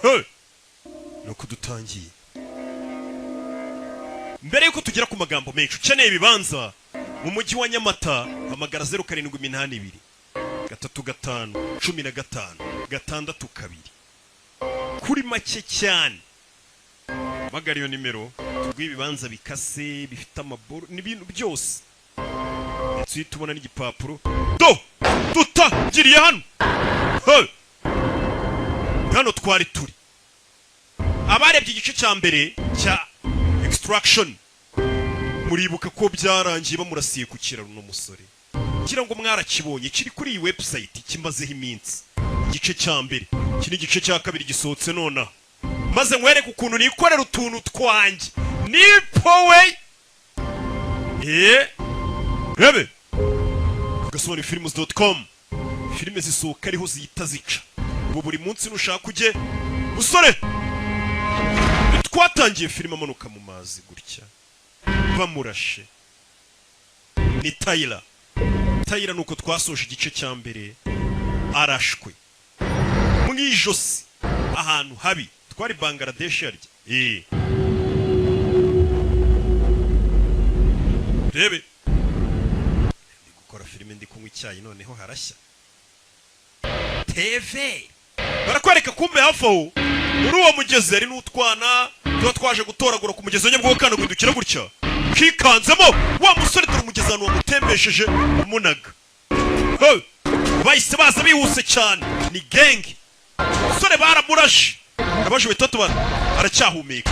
Hey! Nuko dutangiye. Mbere yuko tugera ku magambo menshi, ukeneye ibibanza mu mujyi wa Nyamata, hamagara 0782 35 15 62 kuri make cyane. Hamagara iyo nimero tuguhe ibibanza bikase, bifite amaboro n'ibintu byose, ndetse uhita ubona n'igipapuro. Do tutagiriye hano. Hey! Hano twari turi. Abarebye igice cya mbere cya Extraction muribuka ko byarangiye bamurasiye ku kiraro. Uno musore ngira ngo mwarakibonye, kiri kuri iyi website, kimazeho iminsi. Igice cya mbere, iki ni igice cya kabiri gisohotse nonaha, maze nkwereke ukuntu nikorera utuntu twanjye nipowe. Rebe gasobanuyefilms.com, filime zisohoka ariho zihita zica ubu buri munsi. Nushaka ujye. Musore, twatangiye filime amanuka mu mazi gutya bamurashe, ni Tyler. Tyler, nuko twasoje igice cya mbere arashwe mu ijosi ahantu habi. Twari Bangladesh yarya. Rebe, ndi gukora filime, ndi kunywa icyayi, noneho harashya. TV barakwereka, kumbe hafi aho muri uwo mugezi hari n'utwana tuba twaje gutoragura ku mugezi wa Nyabugogo. Kana guhindukira gutya kikanzemo wa musore. Dore umugezi ahantu wamutembesheje umunaga. Hey! Bahise baza bihuse cyane, ni gang. Musore baramurashe, abaje bahita batubara. Aracyahumeka,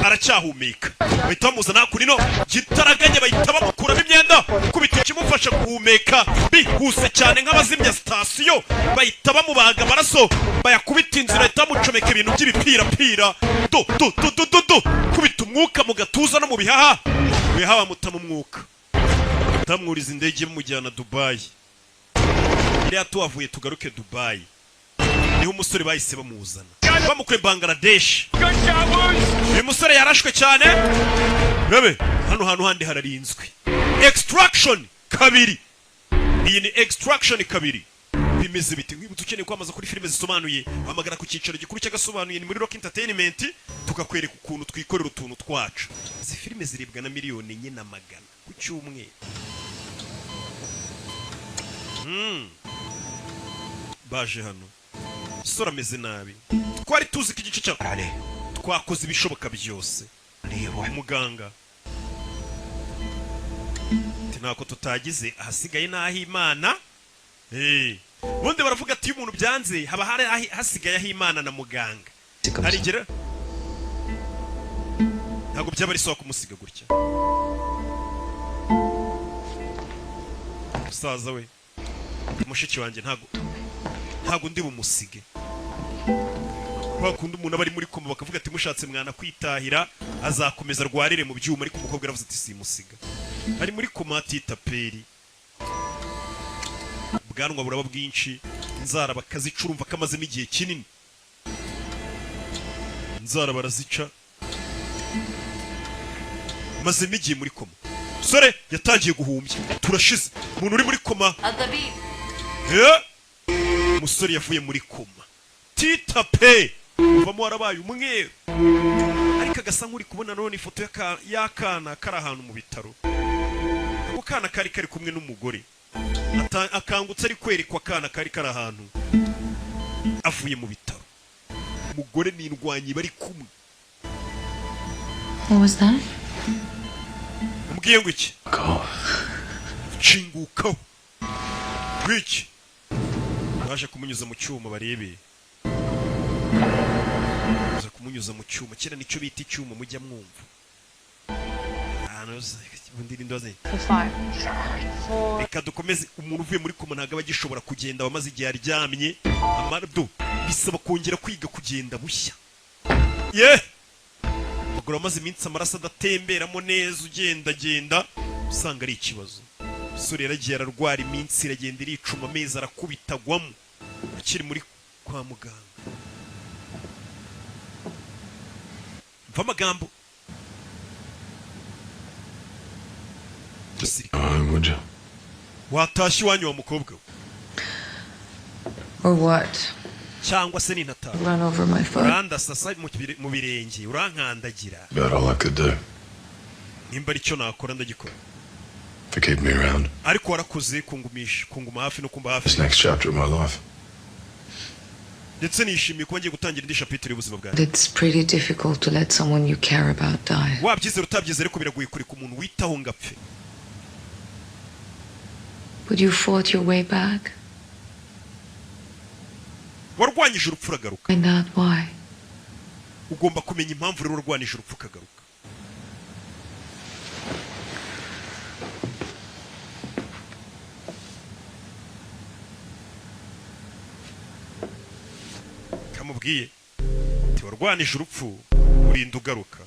aracyahumeka. Bahita bamuzana hakuno gitaraganya, bahita bamukuramo imyenda, kubita ikimufasha guhumeka bihuse cyane nk'abazimya sitasiyo. Bahita bamubaga, amaraso bayakubita inzira, bahita bamucomeka ibintu by'ibipirapira. Do do do do do do, kubita umwuka mu gatuza no mu bihaha. Mu bihaha bamutama umwuka, tamwuriza indege bamujyana Dubayi. Iriya tuhavuye tugaruke Dubayi, niho umusore bahise bamuzana, bamukuye Bangladesh. Uyu musore yarashwe cyane. Rebe hano hantu handi hararinzwe. Extraction kabiri, iyi ni Extraction kabiri. Bimeze bite? Nkwibutsa, ukeneye kwamaza kuri filime zisobanuye, hamagara ku cyicaro gikuru cy'agasobanuye, ni muri Rock Entertainment, tukakwereka ukuntu twikorera utuntu twacu. Izi filime ziribwa na 4,400,000 ku cyumweru. Baje hano, sora ameze nabi. Twari tuzi ko igice cya twakoze ibishoboka byose. Muganga ati ntako tutagize, ahasigaye n'aho Imana. Ubundi baravuga ati iyo umuntu byanze haba hari hasigaye aho Imana na muganga. Harigera ntabwo byaba ari sawa kumusiga gutya. Musaza we, mushiki wanjye, ntabwo ndi bumusige. Kwa kundi umuntu aba ari muri koma, bakavuga ati mushatse mwana kwitahira, azakomeza arwarire mu byuma. Ariko umukobwa aravuze ati simusiga, ari muri koma atita peri, ubwanwa buraba bwinshi, inzara bakazica, urumva ko amazemo igihe kinini, inzara barazica, mazemo igihe muri koma. Sore yatangiye guhumbya, turashize. Umuntu uri muri koma. الطبيب. Umusore yavuye muri koma, tita pe uvamo warabaye umweru, ariko agasa nk'uri kubona none ifoto y'akana kari ahantu mu bitaro. Ako kana kari kari kumwe n'umugore. Akangutse ari kwerekwa akana kari kari ahantu avuye mu bitaro, umugore n'indwanyi bari kumwe. What was that? Umbwiye ngo iki? Nshingukaho wiki. Baje kumunyuza mu cyuma, barebe. Baza kumunyuza mu cyuma kera, nicyo bita icyuma mujya mwumva ahantu ubundi ndoze. 5, 4. Reka dukomeze. Umuntu uvuye muri koma ntabwo aba agishobora kugenda, aba amaze igihe aryamye. Amardo bisaba kongera kwiga kugenda bushya. Ye amaguru amaze iminsi amaraso adatemberamo neza, ugendagenda usanga ari ikibazo. Umusore yaragiye ararwara, iminsi iragenda iricuma, amezi arakubita agwamo akiri muri kwa muganga. Mva amagambo. Would you? Watashye iwanyu wa mukobwa we. Or what? Cyangwa se nintataha Run over my foot. Urandasasa mu birenge, urankandagira. About all I could do Nimba aricyo nakora, ndagikora. for keeping me around. Ariko warakoze kungumisha, kunguma hafi no kumba hafi. This next chapter of my life. Ndetse nishimiye kuba ngiye gutangira indi chapitre y'ubuzima bwanjye. It's pretty difficult to let someone you care about die. Wabyizera utabyizera, ariko biragoye kureka umuntu witaho ngo apfe. But you fought your way back. Warwanyije urupfu uragaruka. Find out why. Ugomba kumenya impamvu rero warwanije urupfu ukagaruka. Kamubwiye ati warwanije urupfu urinda ugaruka.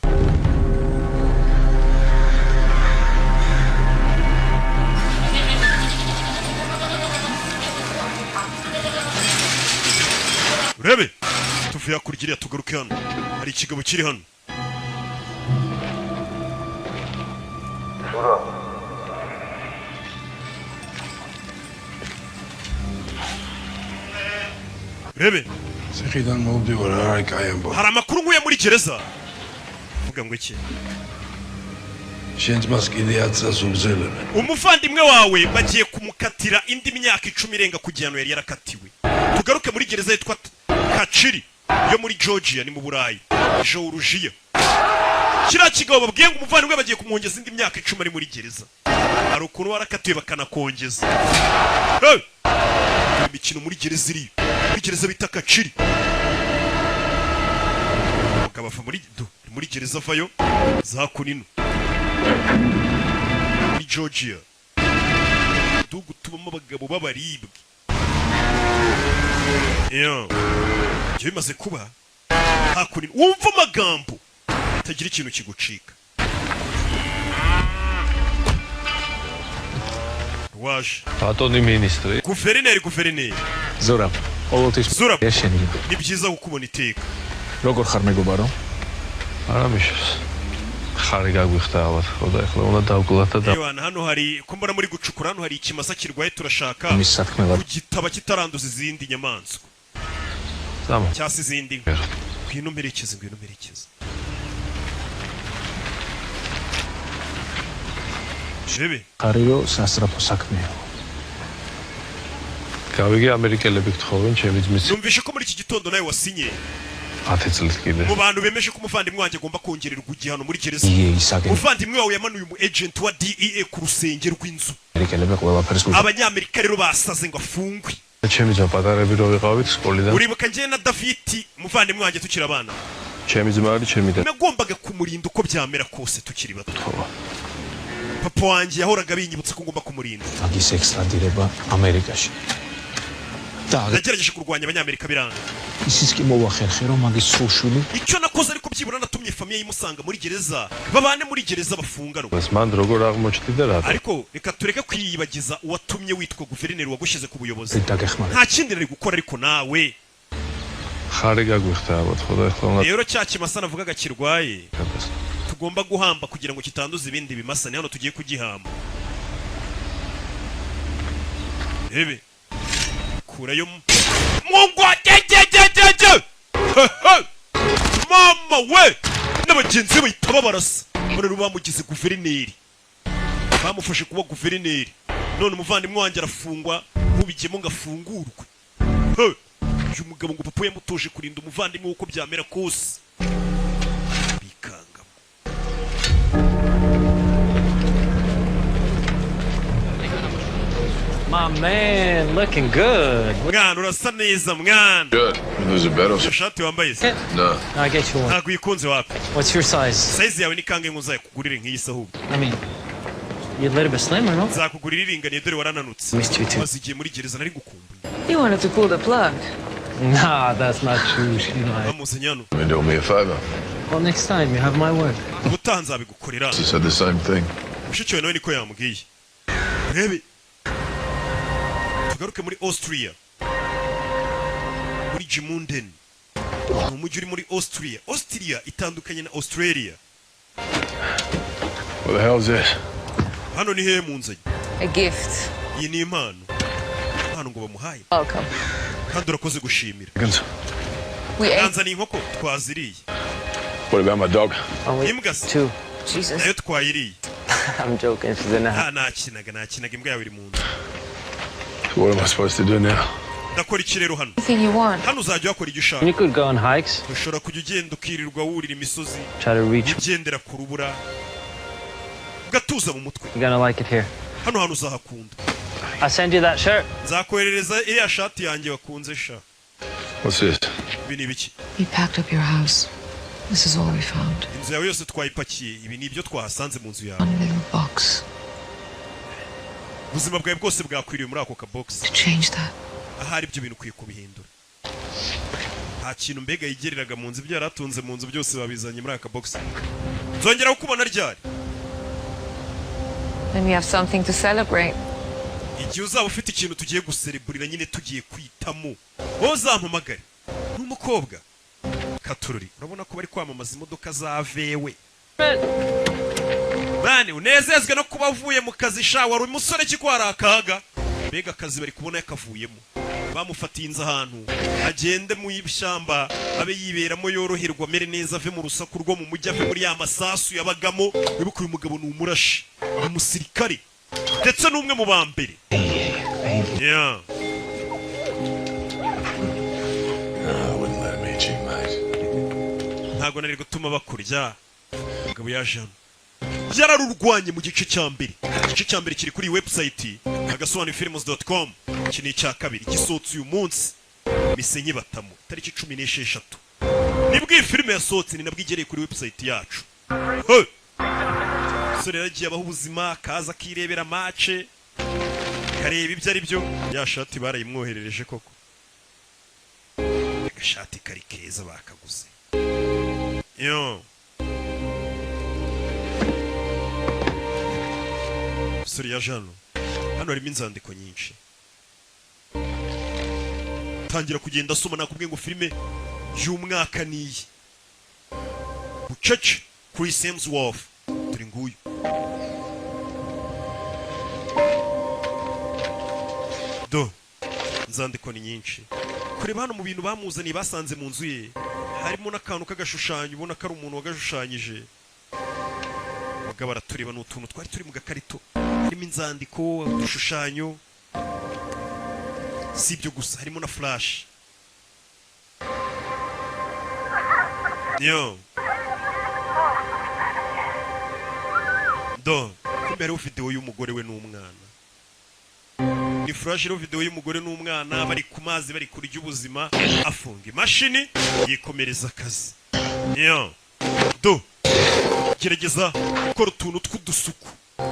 Urebe tuvuye hakurya iriya, tugaruke hano hari ikigabo kiri hano. Urebe. ციხიდან მოვდივარ, არ არის კაი ამბავი. Hari amakuru nkuye muri gereza. Vuga ngo iki? შენ ძმას კიდე 10 წელს უგრძელებენ. Umuvandimwe wawe bagiye kumukatira indi myaka 10 irenga ku gihano yari yarakatiwe. Tugaruke muri gereza yitwa Kaciri yo muri Georgia, ni mu Burayi, Georgia. Kiriya kigabo babwiye ngo umuvandimwe bagiye kumwongeza indi myaka 10 ari muri gereza. Hari ukuntu warakatiwe bakanakongeza. Hey! Imikino muri gereza iriyo, muri gereza bita Kaciri. Umugabo ava muri do muri gereza, avayo za kunino muri Georgia, uduhugu tubamo abagabo b'abaribwe. Iyo ibyo bimaze kuba hakuno, wumva amagambo atagira ikintu kigucika waje. ბატონი მინისტრი. Guverineri, guverineri. ზურაბ, ყოველთვის ზურაბ. შენი. Ni byiza kukubona iteka. როგორ ხარ, მეგობარო? არა მიშოს. ხარი გაგვიხდა ალბათ, ხო და ეხლა უნდა დავკლათ და Ewana, hano hari ko mbona muri gucukura, hano hari ikimasa kirwaye, turashaka მის სათქმელად kugitaba kitaranduza izindi nyamaswa წამა. cyangwa se izindi nka. Ngwino mperekeze, ngwino mperekeze. Jebe. ხარი რომ სასწრაფო საქმეა. გავიგე ამერიკელები გთხოვენ ჩემი ძმის Numvishe ko muri iki gitondo nawe wasinye 10 წლით კიდე. mu bantu bemeje ko umuvandimwe wanjye agomba kongererwa igihano muri gereza. ია ისაგენ Umuvandimwe wawe yamanuye umu agent wa DEA ku rusenge rw'inzu. ამერიკელები ყველაფერს გვ Abanyamerika rero basaze ngo afungwe. ჩემი ძმა პატარები რო ვიყავით სკოლიდან. Uribuka njye na Davidi, umuvandimwe wanjye, tukiri abana? ჩემი ძმა არის ჩემი და Nagombaga kumurinda uko byamera kose tukiri bato. თხოვა. Papa wanjye yahoraga binyibutsa ko ngomba kumurinda. მაგის ექსტრადირება ამერიკაში. და Nagerageje kurwanya abanyamerika biranga. ისიც კი მოვახერხე, რომ მაგის სულშვილი Icyo nakoze ariko, byibura natumye famille imusanga muri gereza, babane muri gereza bafunganwe. ეს მან როგორ აღმოჩნდი და რატო? Ariko reka tureke kwiyibagiza uwatumye witwa guverineri wagushyize ku buyobozi. დაგეხმარე. Nta kindi nari gukora ariko nawe. ხარი გაგვიხდა ალბათ, ხო და ეხლა უნდა Rero cya kimasa navugaga kirwaye გადას. tugomba guhamba kugira ngo kitanduza ibindi bimasa, ni hano tugiye kugihamba. Rebe kurayo mungwa gegegegege. Mama we n'abagenzi be bahita babarasa. None rero bamugize guverineri, bamufashe kuba guverineri, none umuvandimwe wanjye arafungwa, ntubigemo ngo afungurwe. He! Uyu mugabo ngo papa yamutoje kurinda umuvandimwe we uko byamera kose, bikangamo. My man, looking good. Mwana, urasa neza mwana. Good. There's a better. Iyo shati wambaye se? No. I get you one. Ntabwo uyikunze, wapi. What's your size? Size yawe ni kangahe ngo nzayakugurire nk'iyi se ahubwo? I mean, you're a little bit slimmer, no? Nzakugurira iringaniye, dore warananutse. Missed you too. Maze igihe muri gereza nari gukumbuye. You wanted to pull the plug. Nah, that's not true. She lied. Bamuzanye hano. I mean, do me a favor. Well, next time you have my word. Ubutaha nzabigukorera. She said the same thing. Mushiki wawe nawe niko yambwiye. Urebe, tugaruke muri Austria, muri Gmunden, ni umujyi uri muri Austria. Austria itandukanye na Australia. What the hell's this? Hano ni hehe munzanye? A gift. Iyi ni impano, impano ngo bamuhaye. Welcome. Kandi urakoze gushimira. We ate. Nanzaniye inkoko, twaziriye. What about my dog? Only Imbwa se? two. Jesus. Nayo twayiriye. I'm joking. She's in the house. Nta, nakinaga, nakinaga. Imbwa yawe iri mu nzu. What am I supposed to do now? Ndakora iki rero hano? Anything you want. Hano uzajya uhakora ibyo ushaka. You could go on hikes. Ushobora kujya ugenda ukirirwa wurira imisozi, Try to reach. ugendera ku rubura, ugatuza mu mutwe. You're gonna like it here. Hano hantu uzahakunda. I send you that shirt. Nzakoherereza iriya shati yanjye wakunze sha. What's this? Ibi ni ibiki? We packed up your house. This is all we found. Inzu yawe yose twayipakiye, ibi ni ibyo twahasanze mu nzu yawe. One little box Ubuzima bwawe bwose bwakwiriye muri ako kabogisi. to change that. Ahari ibyo bintu ukwiye kubihindura. Nta kintu mbega yigereraga mu nzu, ibyo yari atunze mu nzu byose babizanye muri aka kabogisi. Nzongera kukubona ryari? Then we have something to celebrate. Igihe uzaba ufite ikintu tugiye gusereburira nyine, tugiye kwitamo, wowe uzampamagare. Ni umukobwa katururi, urabona ko bari kwamamaza imodoka za VW. Bani unezezwe no kuba avuye mu kazi sha. Wari umusore ki ko hari akaga? Mbega akazi bari kubona yakavuyemo, bamufatiye inzu ahantu agende mu ishyamba abe yiberamo, yoroherwa, amere neza, ave mu rusaku rwo mu mujyi, ave muri ya masasu yabagamo. Wibuke, uyu mugabo ni umurashi, ni umusirikare, ndetse n'umwe mu ba mbere. Yeah. I wouldn't let him eat you, mate. Ntabwo nari gutuma bakurya. Umugabo yaje hano, yararurwanye mu gice cya mbere. Igice cya mbere kiri kuri iyi website agasobanuyefilms.com. Iki ni icya kabiri gisohotse uyu munsi, misenyi batamo tariki 16 nibwo iyi filime yasohotse, ni nabwo igereye kuri website yacu. Hey! Umusore yaragiye abaho ubuzima, akaza akirebera match, kareba ibyo ari byo. Ya shati barayimwoherereje koko, agashati kari keza bakaguze yo. Umusore yaje hano, hano harimo inzandiko nyinshi, tangira kugenda asoma. Nakubwiye ngo filime y'umwaka niyi bucece. Chris Hemsworth turi nguyu. Do inzandiko ni nyinshi. Kureba hano mu bintu bamuzaniye basanze mu nzu ye, harimo n'akantu k'agashushanyo, ubona ko ari umuntu wagashushanyije. Mugabo aratureba, ni utuntu twari turi mu gakarito, harimo inzandiko, udushushanyo. Si ibyo gusa, harimo na flash yo. Do kumbe hariho videwo y'umugore we n'umwana. Ni flash iriho videwo y'umugore n'umwana bari ku mazi, bari kurya ubuzima. Afunga imashini, yikomereza akazi yo. Do gerageza gukora utuntu tw'udusuku,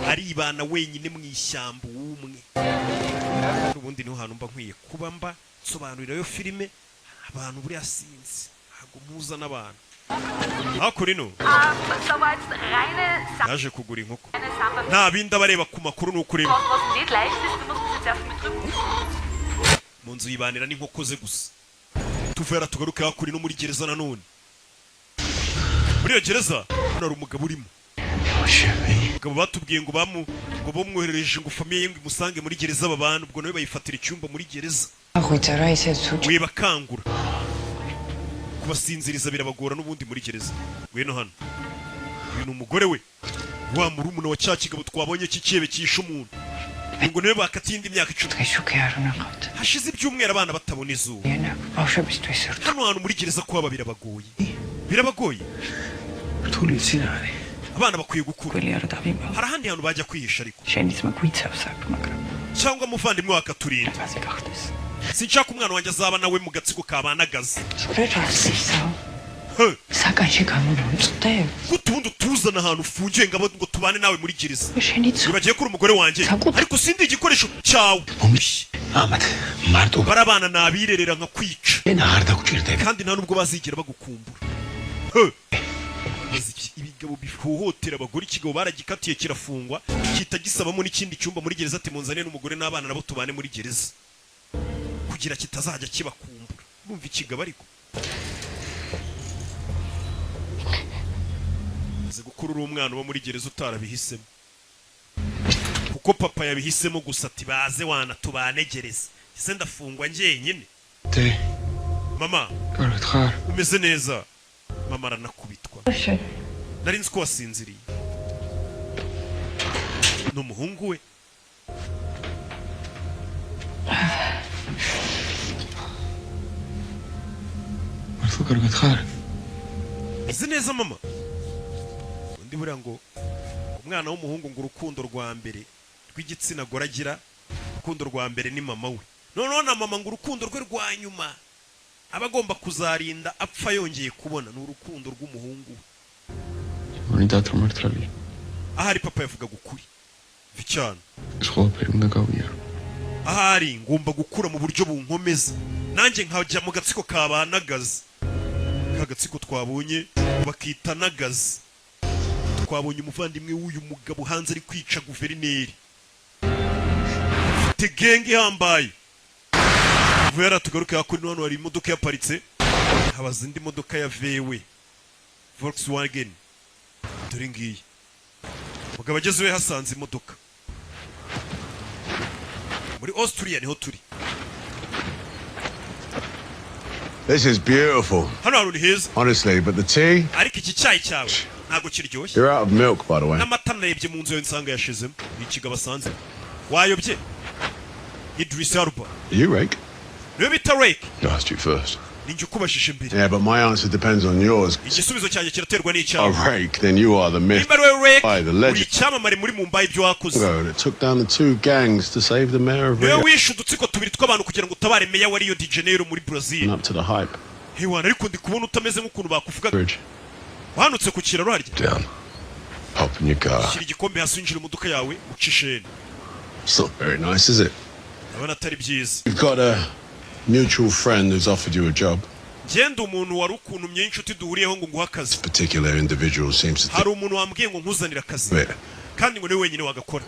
aribana wenyine mu ishyamba w'umwe. Ubundi niho hantu mba nkwiye kuba mba nsobanurirayo filime abantu. Buriya sinzi, ntabwo mpuza n'abantu hakuno ino. Yaje kugura inkoko, nta bindi abareba ku makuru ni ukureba mu nzu yibanira n'inkoko ze gusa. Tuvera tugaruke hakuno no muri gereza nanone. Muri iyo gereza hano hari umugabo urimo, umugabo batubwiye ngo bamu ngo bamwoherereje ngo famille ye ngo imusange muri gereza babana. Ubwo nawe bayifatira icyumba muri gereza. Wibakangura, kubasinziriza birabagora n'ubundi muri gereza. Ngwino hano, uyu ni umugore we, wa murumuna wa cya kigabo twabonye cy'icyebe cyishe umuntu, ngo niwe bakatiye indi myaka 10. Hashize ibyumweru abana batabona izuba. Hano hantu muri gereza kuhaba birabagoye, birabagoye. Abana bakwiye gukura, hari ahandi hantu bajya kwihisha ariko, cyangwa umuvandimwe we akaturinda. Sinshaka umwana wanjye azaba nawe mu gatsiko kabanagaza. He! Gute ubundi utuzana ahantu ufungiye ngo ngo tubane nawe muri gereza? Wibagiye ko uri umugore wanjye? Ariko sindi igikoresho cyawe. Barabana nabirerera nka kwica, kandi nta nubwo bazigera bagukumbura. He! Ibigabo bihohotera abagore, ikigabo baragikatiye kirafungwa, kita gisabamo n'ikindi cyumba muri gereza, ati munzane n'umugore n'abana nabo tubane muri gereza kugira kitazajya kibakumbura. Urumva ikigabo? Ariko umaze gukura uri umwana uba muri gereza utarabihisemo, kuko papa yabihisemo gusa, ati baze wana tubane gereza, ese ndafungwa njyenyine? Ate, Mama. კარგად ხარ? Umeze neza mama? Aranakubitwa. Shit. Nari nzi ko wasinziriye. Ni umuhungu we. მართლა კარგად ხარ? Meze neza mama. Undi buriya ngo umwana w'umuhungu ngo urukundo rwa mbere rw'igitsina gore agira, urukundo rwa mbere ni mama we. Noneho na mama ngo urukundo rwe rwa nyuma aba agomba kuzarinda apfa yongeye kubona ni urukundo rw'umuhungu we. მონი დათო მართალია. Ahari papa yavugaga ukuri cyane. ეს ყველაფერი უნდა გავიარო. Ahari ngomba gukura mu buryo bunkomeza, nanjye nkajya mu gatsiko ka ba Nagazi, ka gatsiko twabonye bakita Nagazi. Twabonye umuvandimwe w'uyu mugabo hanze ari kwica guverineri, afite gang ihambaye. Vuba yari tugaruke hakuno. Hano hari imodoka yaparitse, habaza indi modoka ya VW Volkswagen, dore ngiyi. Mugabo ageze iwe hasanze imodoka. Muri Austria niho turi. This is beautiful, Hano hantu ni heza. honestly, but the tea, Ariko iki cyayi cyawe ntabwo kiryoshye. you're out of milk, by the way. N'amata narebye mu nzu yawe nsanga yashizemo. Ni ikigabo asanze wayobye, Idris Elba. You Rake? Niwe bita Rake. I asked you first. Ninjye ukubajije mbere. Yeah, but my answer depends on yours. Igisubizo cyanjye kiraterwa n'icyawe. Oh, Rake, then you are the myth. Nimba ari wowe Rake, By the uri legend. icyamamare muri Mumbai, ibyo wakoze. That took down the two gangs to save the mayor of Niwe Rio. wishe udutsiko tubiri tw'abantu kugira ngo utabare meya wa Rio de Janeiro muri Brazil. Up to the hype. Hewana, ariko ndi kubona utameze nk'ukuntu bakuvugaga. Bridge. Wahanutse ku kiraro harya. Down. Hop in your car. Shyira igikombe hasi, winjira imodoka yawe, uca isheni. It's not very nice, is it? Ndabona atari byiza. You've got a mutual friend who's offered you a job. Ngenda umuntu wari ukuntumye inshuti duhuriyeho ngo nguhe akazi. Particular individual seems to Hari think umuntu wambwiye ngo nkuzanire akazi, of it. kandi ngo niwe wenyine wagakora.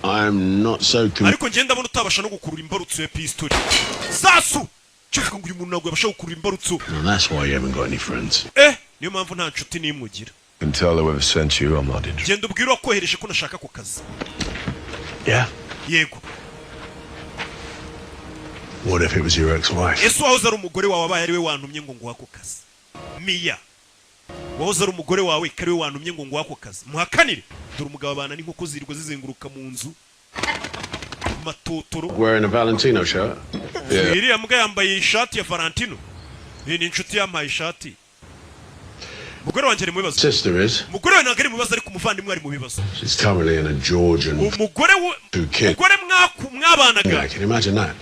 I'm not so convinced. Ariko ngenda ndabona utabasha no gukurura imbarutso ya pistori sasu. Cyuvuga ngo uyu muntu ntabwo yabasha gukurura imbarutso. And that's why you haven't got any friends. Eh, niyo mpamvu nta nshuti n'imwe ugira. And tell whoever sent you I'm not interested. Genda ubwire uwakohereje ko nashaka ako kazi. Yeah? Yego. What if it was your ex-wife? Ese uwahoze ari umugore wawe abaye ari we wantumye ngo nguhe ako kazi? Miya wahoze ari umugore wawe ko ari we wantumye ngo nguhe ako kazi, muhakanire. Dore umugabo abana n'inkoko zirirwa zizenguruka mu nzu matotoro. Wearing a Valentino shirt? Iriya mbwa yambaye ishati ya Valentino. Iyi ni inshuti yampaye ishati. Umugore wanjye ari mu bibazo. Sister is. Umugore we ntabwo ari mu bibazo, ariko umuvandimwe ari mu bibazo. She's currently in a Georgian Umugore we, two kids. umugore mwabanaga. Yeah, can you imagine that?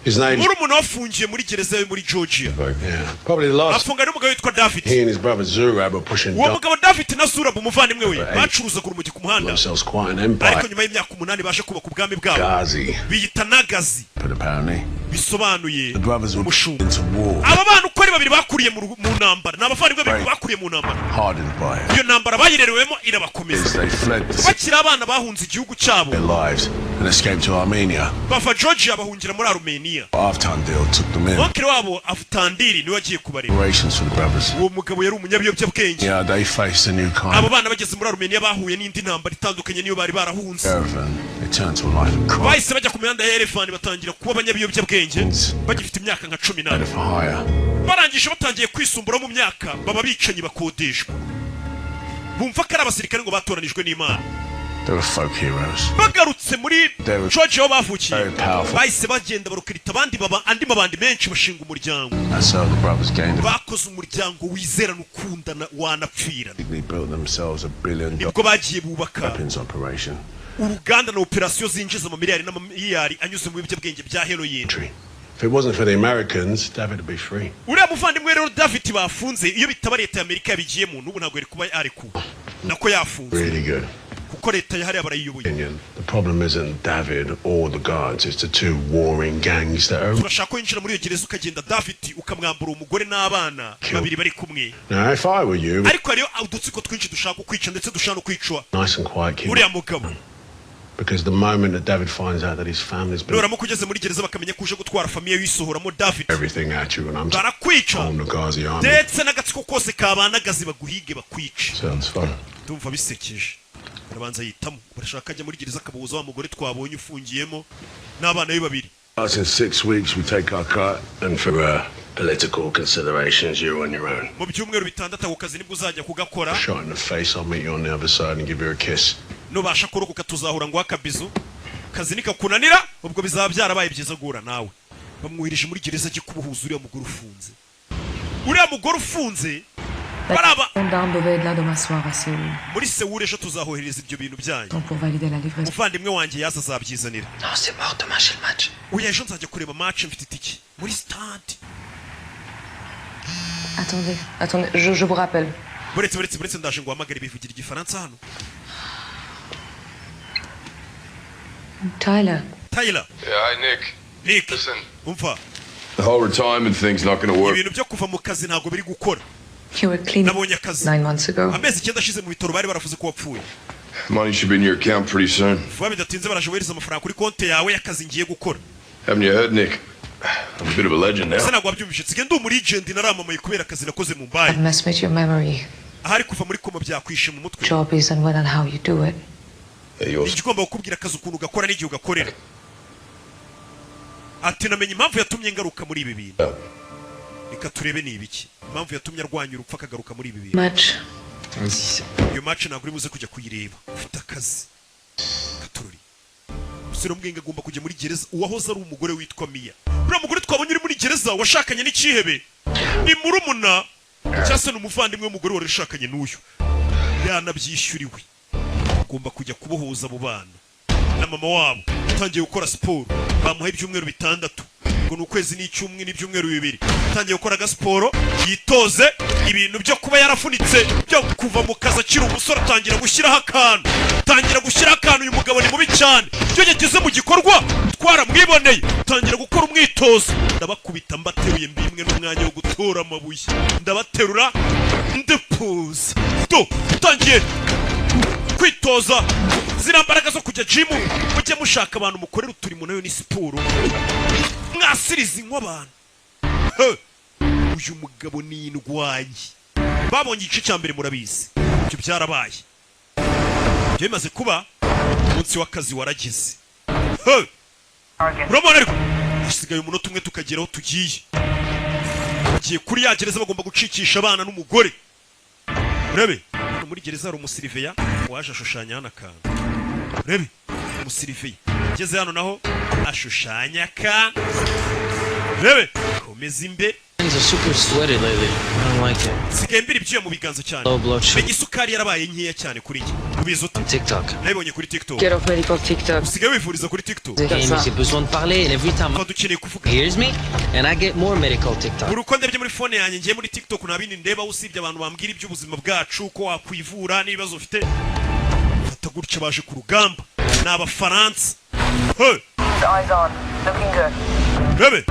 His name. Murumuna we afungiye muri gereza yo muri Georgia. Yeah. Probably the last. Afunga n'umugabo witwa David. He and his brother Zurab are pushing Uwo mugabo David na Zurab umuvandimwe we bacuruzaga urumogi ku muhanda, themselves quite an ariko empire. nyuma y'imyaka 8 baje kubaka ubwami bwabo. Ghazi. Biyita Nagazi. But apparently, Bisobanuye the brothers were umushumba. into war, Aba bana uko ari babiri bakuriye mu ntambara, ni abavandimwe babiri bakuriye mu ntambara. hardened by it. Iyo ntambara bayirerewemo irabakomeza. They fled to save Bakiri abana bahunze igihugu cyabo, their lives and escaped to Armenia. bava Georgia bahungira muri Armenia. Aftandil took them in. Onkere wabo Avutandiri niwe wagiye kubareba. Operations for the brothers. Uwo mugabo yari umunyabiyobyabwenge. Yeah, they faced a new kind Abo of bana bageze muri Armenia bahuye n'indi ntambara itandukanye niyo bari barahunze. caravan. It turned to a life of crime. Bahise bajya ku mihanda ya Yerevani, batangira kuba abanyabiyobyabwenge bagifite imyaka nka 14. For hire. Barangije batangiye kwisumbura mu myaka, baba bicanyi bakodeshwa, bumva ko ari abasirikare ngo batoranijwe n'Imana. They were folk heroes. Bagarutse muri They were Georgia aho bavukiye, very powerful. bahise bagenda barukirita abandi, baba andi mabandi menshi, bashinga umuryango. That's how the brothers gained. Bakoze umuryango wizerana, ukundana, wanapfirana. They built themselves a $1 billion Nibwo bagiye bubaka weapons operation. uruganda na operasiyo zinjiza amamiliyari n'amamiliyari anyuze mu biyobyabwenge bya heroin. If it wasn't for the Americans, David would be free. Uriya muvandimwe rero David bafunze, iyo bitaba leta y'Amerika yabigiyemo, n'ubu ntabwo yari kuba yarekuwe, nako yafunze, Really good. kuko leta yahariya barayiyoboye. Opinion. The problem isn't David or the guards, it's the two warring gangs that are. Turashaka ko winjira muri iyo gereza, ukagenda David ukamwambura umugore n'abana babiri bari kumwe. Now, if I were you, Ariko hariyo udutsiko twinshi dushaka kukwica, ndetse dushaka no kwicwa nice and quiet, keep uriya mugabo. Because the moment that David finds out that his family's been Nuramuka ugeze muri gereza bakamenya ko uje gutwara famille wisohoramo David, everything at you, and I'm barakwica, on the Ghazi army. ndetse n'agatsiko kose kabanagazi baguhige bakwice. Sounds fun. Ndumva bisekeje. Arabanza yitamo, barashaka ajya muri gereza akabuza wa mugore twabonye ufungiyemo n'abana be babiri. Us in 6 weeks, we take our cut, and for political considerations, you're on your own. Mu byumweru 6 ako kazi nibwo uzajya kugakora. Shot in the face, I'll meet you on the other side and give you a kiss. Nubasha kurokoka tuzahura ngo akabizu. Kazi nikakunanira, ubwo bizaba byarabaye byiza guhura nawe. Bamwohereje muri gereza ajye kubuhuza uriya mugore ufunze, uriya mugore ufunze baraba. Gendarme devait être là demain soir à Séoul. Muri Sewuri ejo tuzahohereza ibyo bintu byanyu. Donc pour valider la livraison. Umuvandimwe wanjye yaza azabyizanira. Non, c'est mort, demain j'ai le match. Oya, ejo nzajya kureba match, mfite itike muri stade. Attendez, attendez, je vous rappelle. Buretse, buretse, buretse, ndaje ngo uhamagare. Bivugira igifaransa hano. Tyler, Tyler. Yeah, hi, Nick. Nick. Listen. Umva. The whole retirement thing's not gonna work. Ibintu byo kuva mu kazi ntabwo biri gukora. You were clean Nabonye akazi. 9 months ago. Amezi 9 ashize mu bitaro bari baravuze ko wapfuye. Money should be in your account pretty soon. Vuba bidatinze baraje bohereza amafaranga kuri konti yawe y'akazi ngiye gukora. Haven't you heard, Nick? I'm a bit of a legend Ese now. ntabwo wabyumvise? Nsigaye ndi umulegend, naramamaye kubera akazi nakoze mu mbaye. I've messed with your memory. Ahari kuva muri koma byakwishe mu mutwe. Job is and when and how you do it. Yeah, yours. Igomba kukubwira akazi ukuntu ugakora n'igihe ugakorera. Ati namenye impamvu yatumye ngaruka muri ibi bintu. Reka turebe ni ibiki, impamvu yatumye arwanya urupfu akagaruka muri ibi bintu. Match. Iyo match ntabwo uri buze kujya kuyireba, ufite akazi katurori. Umusore w'umwenge agomba kujya muri gereza. Uwahoze ari umugore witwa Miya, uriya mugore twabonye uri muri gereza washakanye n'ikihebe, ni murumuna cyangwa se ni umuvandimwe w'umugore wari ushakanye n'uyu. Yanabyishyuriwe, agomba kujya kubohoza abo bana na mama wabo. Utangiye gukora siporo, bamuha ibyumweru 6, ngo ni ukwezi n'icyumwe n'ibyumweru 2. Utangiye gukora agasiporo yitoze ibintu byo kuba yarafunitse byo kuva mu kazi akiri umusore. Atangira gushyiraho akantu, atangira gushyiraho akantu. Uyu mugabo ni mubi cyane, iyo yageze mu gikorwa twaramwiboneye. Atangira gukora umwitozo. Ndabakubita mbateruye, mbimwe n'umwanya wo gutora amabuye, ndabaterura ndapuza do. Utangiye kwitoza ziriya mbaraga zo kujya jimu. Mujye mushaka abantu mukorera uturimo, nayo ni siporo, mwasiriza inywa abantu. He! Uyu mugabo ni indwanyi. Babonye igice cya mbere, murabizi, ibyo byarabaye. Ibyo bimaze kuba, umunsi w'akazi warageze. He! Urabona ariko hasigaye umunota umwe tukagera aho tugiye. Bagiye kuri ya gereza, bagomba gucikisha abana n'umugore. Urebe hano muri gereza hari umusiriveya waje ashushanya hano akantu. Urebe umusiriveya ageze hano naho ashushanya akantu. Urebe, komeza imbere. Hands are super sweaty lately. I don't like it. Nsigaye mbira ibyuya mu biganza cyane. Low blood sugar. Menya isukari yarabaye nkeya cyane kuri njye. Ubizi ute? TikTok. Nabibonye kuri TikTok. Get off medical TikTok. Usigaye wivuriza kuri TikTok. Hey, mais j'ai besoin de parler and every time dukeneye kuvuga. Hears me and I get more medical TikTok. Buri uko ndebye muri phone yanjye, ngiye muri TikTok, nta bindi ndeba usibye abantu bambwira iby'ubuzima bwacu, uko wakwivura n'ibibazo ufite. Fata gutya, baje ku rugamba ni Abafaransa. Hey! Eyes on. Looking good. Rebe,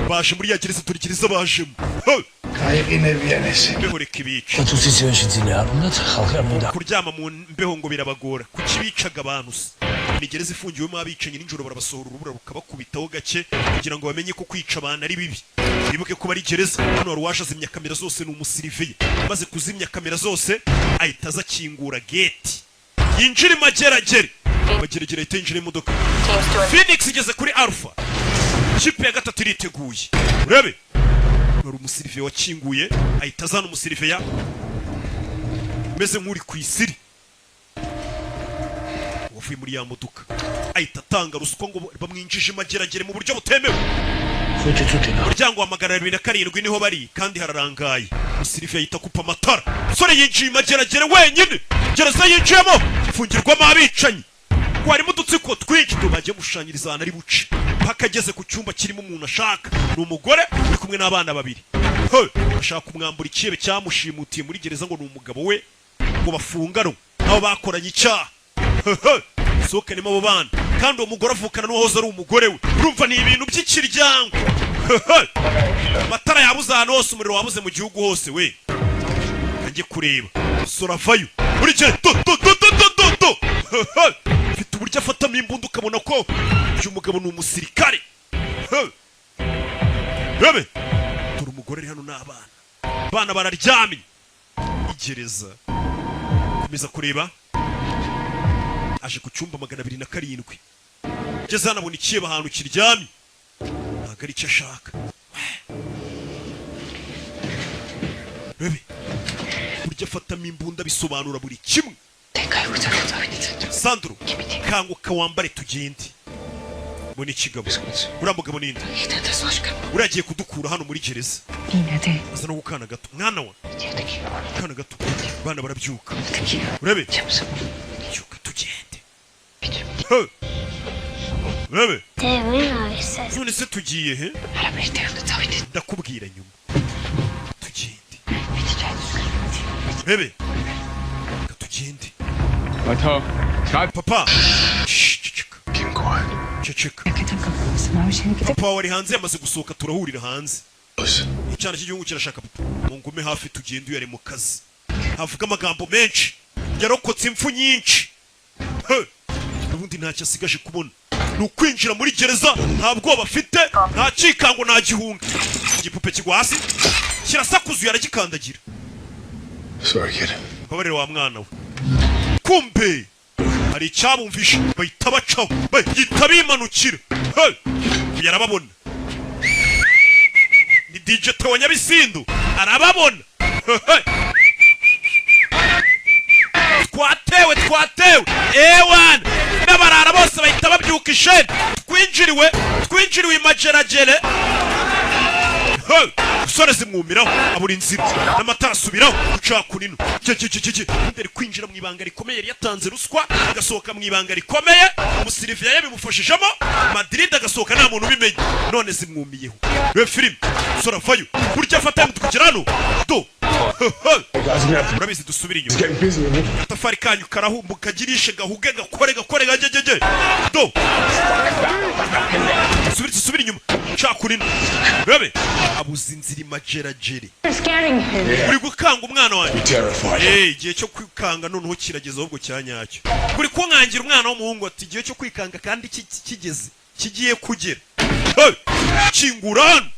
baje muri ya gereza, turi gereza bajemo. Hey! Mbeho reka ibice. Kuryama mu mbeho ngo birabagora. Kuki bicaga abantu se? Ni gereza ifungiwemo abicanyi, nijoro barabasohora urubura rukabakubitaho gake kugira ngo bamenye ko kwica abantu ari bibi, bibuke ko bari gereza. Hano wari waje azimya kamera zose, ni umusiriviye. Maze kuzimya kamera zose ahita aza akingura gate, yinjira imageragere. Mageragere ahita yinjira imodoka. Phoenix igeze kuri Alpha, kipe ya gatatu iriteguye. Urebe, wari umusiriviye wakinguye, ahita azana umusiriviya umeze nk'uri ku isiri wavuye muri ya modoka, ahita atanga ruswa ngo bamwinjije imageragere mu buryo butemewe. Umuryango wa 207 niho bari kandi hararangaye. Umusiriviye ahita akupa amatara. Umusore yinjiye imageragere wenyine. Gereza yinjiyemo ifungirwamo abicanyi ngo harimo udutsiko twinshi tubagiye gushushanyiriza ahantu ari buce paka ageze ku cyumba kirimo umuntu ashaka. Ni umugore uri kumwe n'abana babiri. He, ashaka kumwambura ikihebe cyamushimutiye muri gereza, ngo ni umugabo we, ngo bafunganwe aho bakoranye icyaha. Hehe, sohokanemo abo bana, kandi uwo mugore avukana n'uwahoze ari umugore we. Urumva ni ibintu by'ikiryango. Hehe, amatara yabuze ahantu hose, umuriro wabuze mu gihugu hose. We ajye kureba, sora avayo buri gihe do do do do do do do. Hehe, mfite uburyo afatamo imbunda ukabona ko uyu mugabo ni umusirikare. He! Rebe, dore umugore ari hano n'abana, abana bararyamye. Igereza, komeza kureba. Aje ku cyumba 207, ngeze hano abona ikihebe ahantu kiryamye. Ntabwo ari icyo ashaka. Rebe burya afatamo imbunda, bisobanura buri kimwe. Sandro, kanguka wambare tugende. Mbona ikigabo, uriya mugabo ninde? Uriya agiye kudukura hano muri gereza. Aza no gukana gato, mwana wa kana gato. Bana barabyuka. Urebe, byuka tugende. He! Urebe, none se tugiye he? Ndakubwira nyuma, tugende. Urebe, reka tugende. Papa. Shh, ceceka ceceka. Papa wari hanze yamaze gusohoka, turahurira hanze. Icyana cy'igihugu kirashaka papa. Mungume hafi tugende, uyu ari mu kazi, havuga amagambo menshi, yarokotse impfu nyinshi. He! Ubundi ntacyo asigaje kubona ni ukwinjira muri gereza. Nta bwoba afite, nta cyikango, nta gihunga. Igipupe kigwa hasi kirasakuza, uyu aragikandagira. Sorry, kid. Mbabarire wa mwana we. Kumbe hari icyabumvishe, bahita bacaho, bahita bimanukira. Hey! Uyu arababona, ni DJ Theo Nyabisindu, arababona. Hey! Twatewe, twatewe ewana! N'abarara bose bahita babyuka isheni. Twinjiriwe, twinjiriwe imageragere. Hey! Usore zimwumiraho, abura inzira n'amatara asubiraho guca kunino. Cye ari kwinjira mu ibanga rikomeye. Yari yatanze ruswa, agasohoka mu ibanga rikomeye. Umusiriviya yabimufashijemo Madrid, agasohoka nta muntu ubimenye. None zimwumiyeho. Reba filime, usore avayo burya afata kugera hano do. Urabizi, dusubire inyuma. Agatafari kanyu karahumbuka, kagirishe gahuge, gakore gakore gagegege do. Subira, subira inyuma cakunino. Rebe, abuze inzira imageragere. Uri gukanga umwana wanjye. Eh, igihe cyo kwikanga noneho kirageze ahubwo cya nyacyo. Uri kunkangira umwana w'umuhungu, ati igihe cyo kwikanga kandi kigeze, kigiye kugera. Hey! Kingura hano.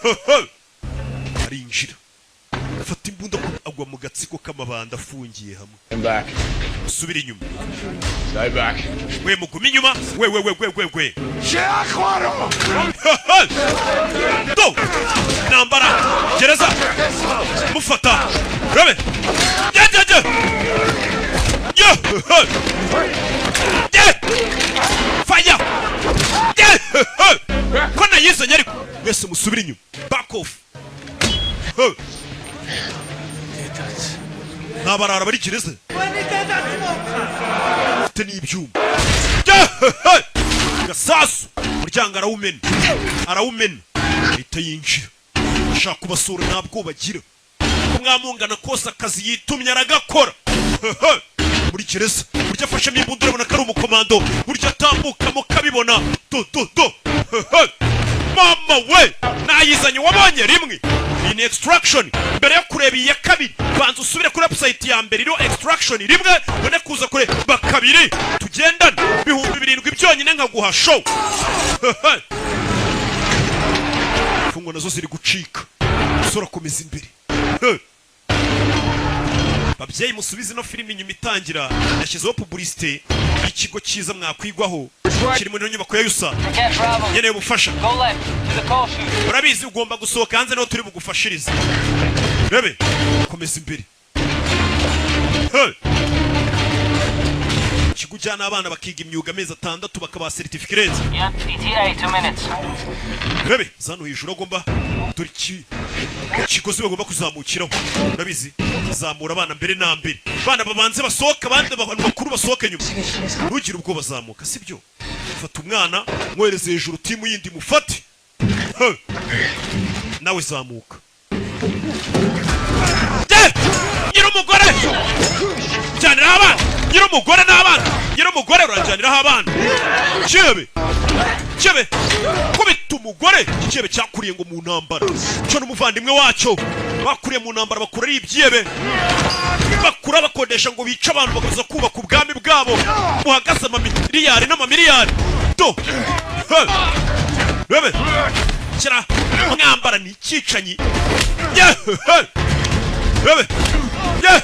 Hey, hey! Arinjira, afata imbunda, agwa mu gatsiko k'amabanda afungiye hamwe. Back. Usubire inyuma. Stay back. We, mugume inyuma. We we we we we we do nambara gereza mufata. Rebe, ye ye ye ye ye, fire ye! Ko nayizanye ariko mwese musubire inyuma, back off. Hey. Ntabarara bari gereza ufite n'ibyuma. Gasasu, umuryango arawumena, arawumena, ahita yinjira. Ashaka kubasura, nta bwoba agira ko mwamungana kose, akazi yitumye aragakora. Muri gereza burya afashemo imbunda, urabona ko ari umukomando, burya atambukamo kabibona do do do. Mama we, nayizanye wabonye rimwe. Iyi ni Extraction. Mbere yo kureba iyi ya kabiri, banza usubire kuri website ya mbere iriho Extraction rimwe, ubone kuza kureba kabiri. Tugendane, 7000 byonyine nkaguha show. Imfungwa nazo ziri gucika. Umusore akomeza imbere. Hey! Babyeyi, musubize ino filimi inyuma. Itangira yashyizeho publicité y'ikigo cyiza mwakwigwaho kiri muri ino nyubako ya yusa. Nkeneye ubufasha. Urabizi, ugomba gusohoka hanze, niho turi bugufashirize. Rebe, komeza imbere. Hey! Ikigo ujyana abana bakiga imyuga amezi 6, bakabaha certificate. Yeah, ETA, 2 minutes. Rebe zano hejuru agomba, dore iki ikigozi bagomba kuzamukiraho. Urabizi, zamura abana mbere na mbere, abana babanze basohoke, abandi abantu bakuru basohoke nyuma. Ntugire ubwoba, zamuka sibyo. Fata umwana mwohereze hejuru, timu yindi mufate. Hey! Nawe zamuka. Ye! Nyir'umugore jyaniraho abana, nyir'umugore n'abana, nyir'umugore urajyaniraho abana. Cyebe cyebe, kubita umugore. Icyebe cyakuriye ngo mu ntambara, cyo n'umuvandimwe wacyo bakuriye mu ntambara, bakura ari ibyebe, bakura bakodesha ngo bice abantu, bakaza kubaka ubwami bwabo buhagaze amamiliyari n'amamiliyari do. Hey! Rebe kira mwambara ni icyicanyi. Ye! Hey! Rebe ye,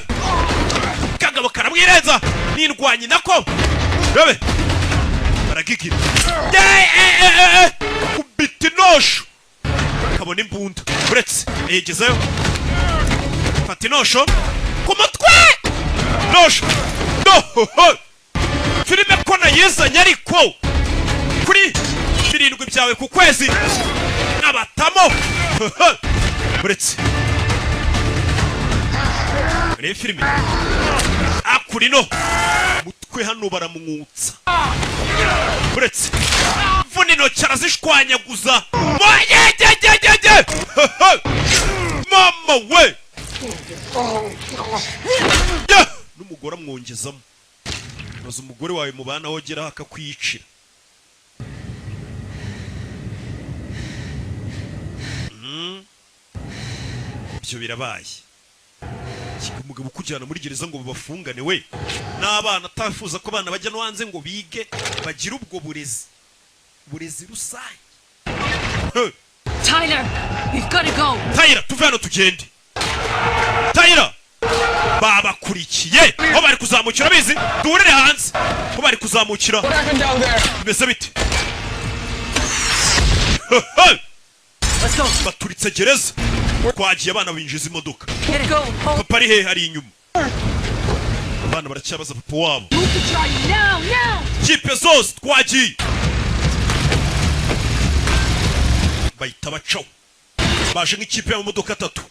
kagabo karamwirenza n'indwanyi nako. Rebe, baragigira. Ye, eh, eh, eh, eh. Kubita. Afite inosho, kabona imbunda, uretse yegezayo, fata inosho ku mutwe, nosho no ho. Filime ko nayizanye, ariko kuri 7 byawe ku kwezi abatamo. Uretse reba filime akurino mutwe hano baramwutsa, uretse mvuna intoki arazishwanyaguza. Moyegegegege, mama we! Yeah! N'umugore amwongezamo. Maze umugore wawe mubana wogeraho akakwiyicira. Ibyo birabaye. Kiga umugabo ukujyana muri gereza ngo babafungane we n'abana, atafuza ko abana bajya no hanze ngo bige, bagire ubwo burezi rusange. Hey! Tyler, we've got to go. Tyler, tuve hano tugende. Tyler, babakurikiye aho bari kuzamukira. Bizi duhurire hanze aho bari kuzamukira. Bimeze bite? Hey! Let's go. Baturitse gereza, twagiye. Abana binjiza imodoka. Get go. Hold. Papa ari hehe? Ari inyuma. Abana baracyabaza papa wabo. Move the trolley now, now. Kipe zose twagiye, bahita bacaho. Baje nk'ikipe y'amamodoka atatu,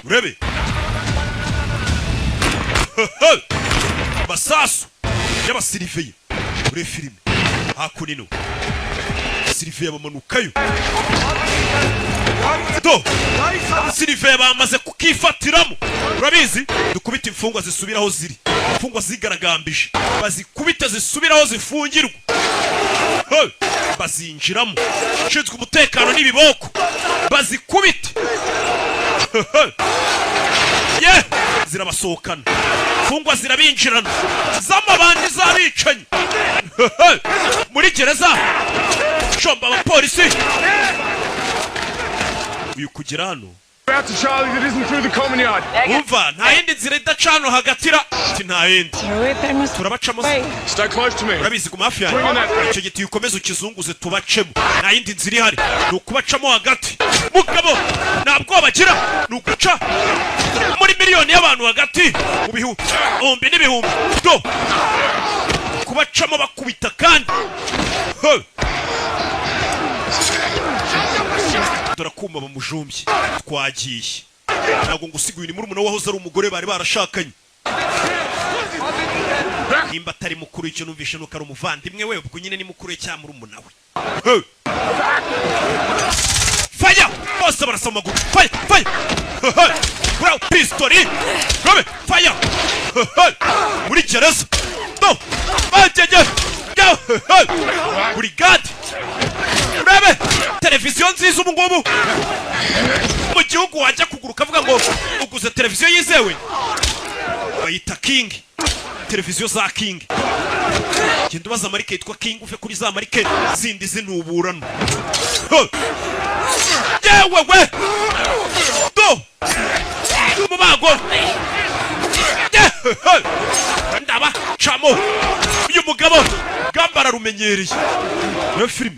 urebe masasu y'abasiriveye. Urebe filime hakuno, siriveye bamanukayo. Do siriveye bamaze kukifatiramo. Urabizi, dukubite imfungwa zisubira aho ziri. Imfungwa zigaragambije bazikubite zisubira aho zifungirwa. Hey! Bazinjiramo, ushinzwe umutekano n'ibiboko bazikubite. Hey! Ye zirabasohokana, imfungwa zirabinjirana z'amabandi z'abicanyi. Hey! Muri gereza shomba abapolisi uyu kugera hano. Out to Charlie that isn't through the common yard. Umva, nta yindi nzira idaca hano hagatira ati nta yindi turabacamo se. Stay close to me. Urabizi, guma hafi yanjye. Icyo giti ukomeze ukizunguze, tubacemo. Nta yindi nzira ihari, ni ukubacamo hagati. Mugabo nta bwoba agira, ni uguca muri miliyoni y'abantu hagati mu bihumbi n'ibihumbi. Do kubacamo bakubita kandi. Hey! Dore akuma bamujumbye. Twagiye, ntabwo ngusiga. Uyu ni murumuna we wahoze ari umugore bari barashakanye. Nimba atari mukuru, icyo numvishe nuko ari umuvandimwe we. Ubwo nyine ni mukuru we cyangwa murumuna we. Hey! Fire! Bose barasa mu maguru. Fire, fire! Hey! Bro, pistori robe, fire! Hey! Muri gereza no bagege. Hey! Brigade, urebe televiziyo nziza. Ubu ngubu mu gihugu wajya kugura ukavuga ngo uguze televiziyo yizewe, bayita King. Televiziyo za King, genda ubaza marike yitwa King, uve kuri za marike zindi zinuburano. Huh! Yewe we, do umubago. Yewe! Ndaba camo uyu mugabo gamba ararumenyereye. Iyo filime,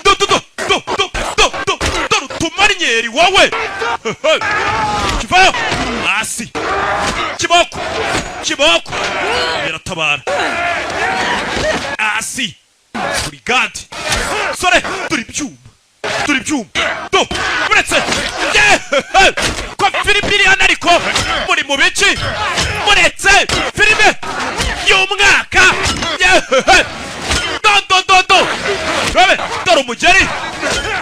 do do do do do do do do rutumaryeri wowe kivayo hasi. Kiboko, kiboko biratabara hasi. Brigade, sore, dore ibyuma, dore ibyuma. Do uretse yeee ko filime iri hano, ariko muri mu biki? Muretse filime y'umwaka. Yeee, do do do do rabe, dore umugeri.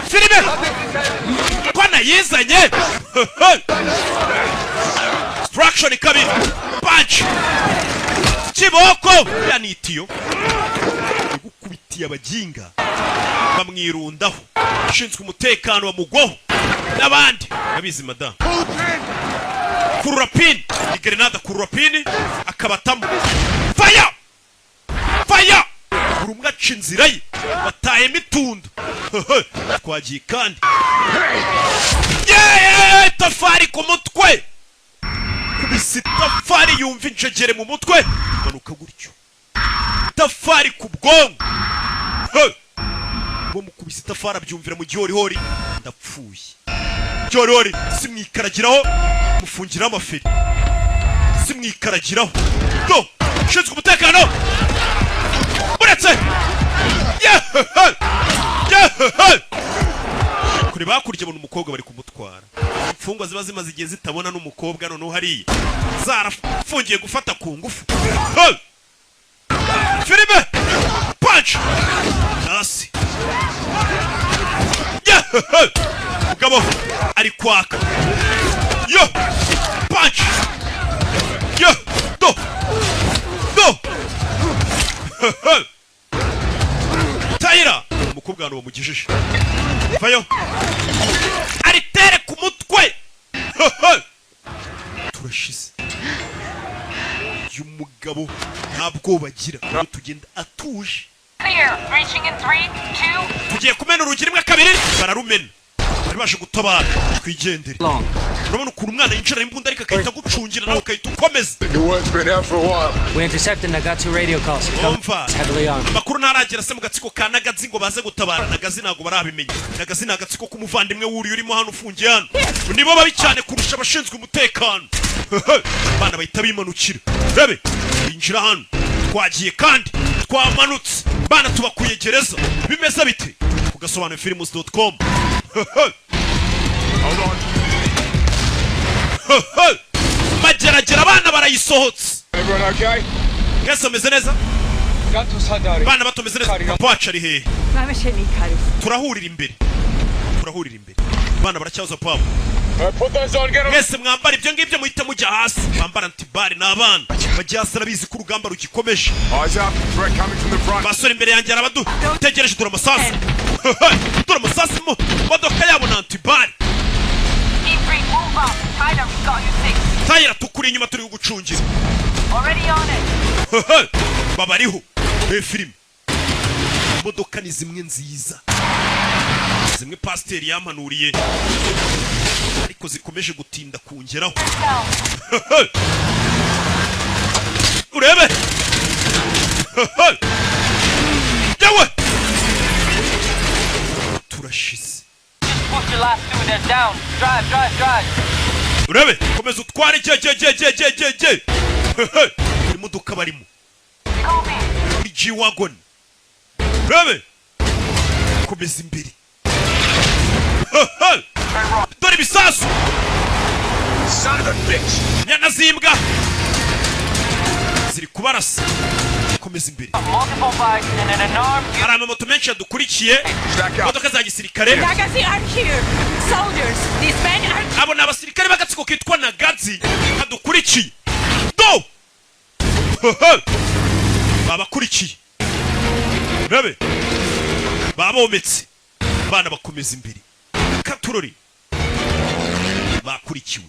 Filime ko nayizanye. Instruction kabiri, punch, kiboko ya nitiyo igukubitiye abaginga bamwirundaho. Ushinzwe umutekano bamugwaho n'abandi babizi. Madamu, kurura pin ni grenade, kurura pin akabatamo. Fire, fire! Buri umwe aca inzira ye, batayemo itunda. Twagiye kandi. Yeee, tafari ku mutwe, kubisa itafari yumva injegere mu mutwe, manuka gutyo, tafari ku bwonko. Hey! Bamukubise. Yamukubise itafari abyumvira mu gihorihori. Ndapfuye. Gihorihori simwikaragiraho, mufungiraho amaferi, simwikaragiraho. Do ushinzwe umutekano uretse. Yehehe! Yehehe! Kure hakurya abona umukobwa bari kumutwara. Imfungwa ziba zimaze igihe zitabona n'umukobwa, noneho hariya zarafungiye gufata ku ngufu. Hey! Filime punch hasi. Yehehe! Mugabo ari kwaka yo punch yo. Do do. Hehe! Tayira umukobwa hano bamugejeje vayo aritere ku mutwe. Hehe! Turashize. Uyu mugabo nta bwoba agira. Iyo tugenda atuje. Clear. Breaching in three, two. Tugiye kumena urugi, rimwe, kabiri, bararumena. Bari baje gutabara, twigendere. Urabona ukuntu umwana yinjira imbunda, ariko agahita agucungira nawe ukahita ukomeza. The word's been out for a while. We intercepted Nagatsu radio calls. Umva. Heavily armed. Amakuru ntaragera se mu gatsiko ka Nagazi ngo baze gutabara. Nagazi ntabwo barabimenya. Nagazi ni agatsiko k'umuvandimwe wuriye urimo hano, ufungiye hano. Nibo babi cyane kurusha abashinzwe umutekano. Abana bahita bimanukira, rebe binjira hano. Twagiye kandi twamanutse, bana tubakuye gereza. Bimeze bite? Ku gasobanurofilms.com. Hold on. Mageragere abana barayisohotse. Everyone okay? Mwese ameze neza? Bana bato, meze neza? Papa wacu ari hehe? Turahurira imbere, turahurira imbere. Bana baracyaza papa. Put those on, get 'em. Mwese mwambara ibyo ngibyo, muhita mujya hasi. Bambara anti-balles ni abana bajya hasi. Arabizi ko urugamba rugikomeje. Eyes up. Threat coming from the front. Basore, imbere yanjye arabadutegereje. Dore amasasu, dore amasasu mu modoka yabo ni anti-balles. E3, move up. Tyler, we got you six. Tayira, tukuri inyuma, turi kugucungira. Already on it. Babariho. Reba filime, imodoka ni zimwe nziza, zimwe pasiteri yampanuriye, ariko zikomeje gutinda kungeraho. Down. Urebe yewe, turashize. Push the last two, they're down. Drive, drive, drive. Urebe, komeza utware. Jye jye jye jye jye jye jye. Buri modoka barimo Copy. muri G-Wagon. Urebe, komeza imbere. Dore ibisasu. Son of a bitch. Nyana z'imbwa ziri kubarasa. Komeza imbere. Multiple bikes and an unarmed Hari amamoto menshi yadukurikiye, Stack up. imodoka za gisirikare. Nagazi are here! Soldiers! These men are Abo ni abasirikare b'agatsiko kitwa Nagazi kadukurikiye. Do babakurikiye, rabe babometse. Abana bakomeza imbere katurori. Bakurikiwe.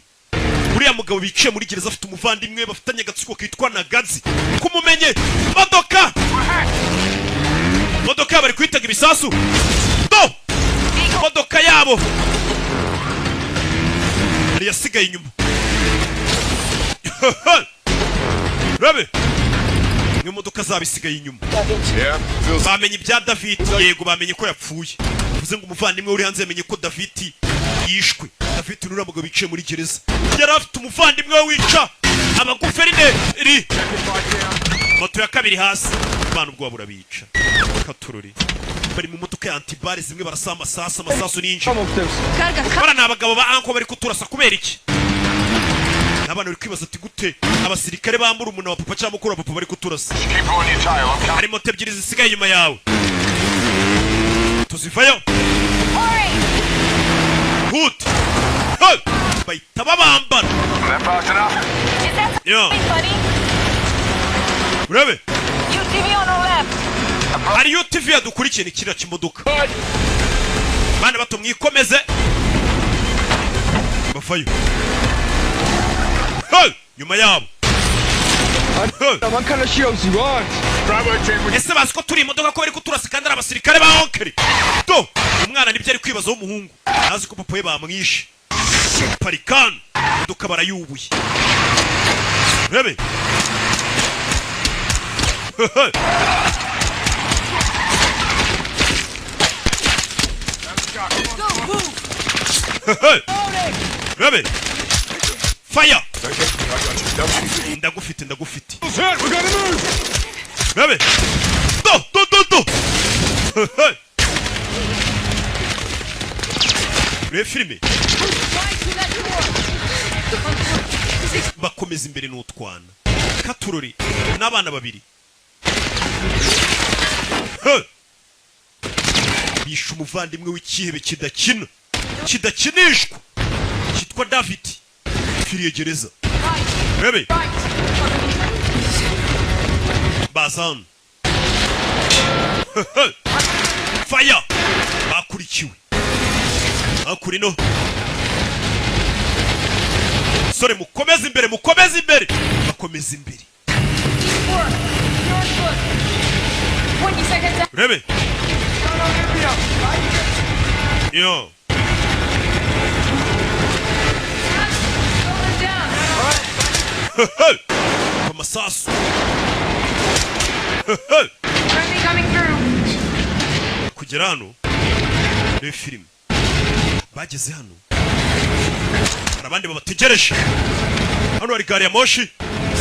Uriya mugabo biciye muri gereza afite umuvandimwe bafitanye agatsiko kitwa Nagazi. Kumumenye modoka, modoka yabo bari kwitega ibisasu. Do modoka yabo hari yasigaye inyuma. Rabe imwe modoka zabo isigaye inyuma. Yeah, feels Bamenye ibya David? Yego, bamenye ko yapfuye. Bivuze ngo umuvandimwe uri hanze yamenye ko David yishwe. David ni uriya mugabo biciye muri gereza, yari afite umuvandimwe we wica abaguverineri. Moto ya kabiri hasi. Abana ubwoba burabica katurori. Bari mu modoka ya anti-balles zimwe barasa amasasu, amasasu ninjira. Bara ni abagabo ba anko bari kuturasa kubera iki? N'abana bari kwibaza ati: gute abasirikare bambura umuntu wa papa cyangwa mukuru wa papa bari kuturasa? Keep on your tail. I'm coming. Hari moto ebyiri zisigaye inyuma yawe, tuzivayo. Huta. Hey! Bahita babambara. That fast enough? Is that Yeah. buddy? Urebe. UTV on our left. Hari UTV yadukurikiye, ni kiriya kimodoka. Bana bato, mwikomeze. Bavayo. Hey! Nyuma yabo. Hey! Bravo team, we Ese bazi ko turi imodoka, ko bari kuturasa kandi ari abasirikare ba onkeri? Do umwana nibyo ari kwibaza w'umuhungu, azi ko papa we bamwishe. Parikani, imodoka barayubuye. Urebe. Hehe. Go, move. Rebe, fire! Ndagufite, ndagufite. Rebe, do do do do. Rebe filime. Right to that door. Bakomeza imbere n'utwana katurori n'abana babiri. Hey! Bishe umuvandimwe w'ikihebe kidakina, kidakinishwa, cyitwa David. Firiye gereza. Rebe, baza hano. Fire! Bakurikiwe hakurino. Sore, mukomeze imbere, mukomeze imbere, bakomeza imbere. Four. You're good. 20 seconds. Rebe yo. Going down. Amasasu. Friendly coming through. Kugera hano reba filime. Bageze hano hari abandi babategereje. Hano hari gari ya moshi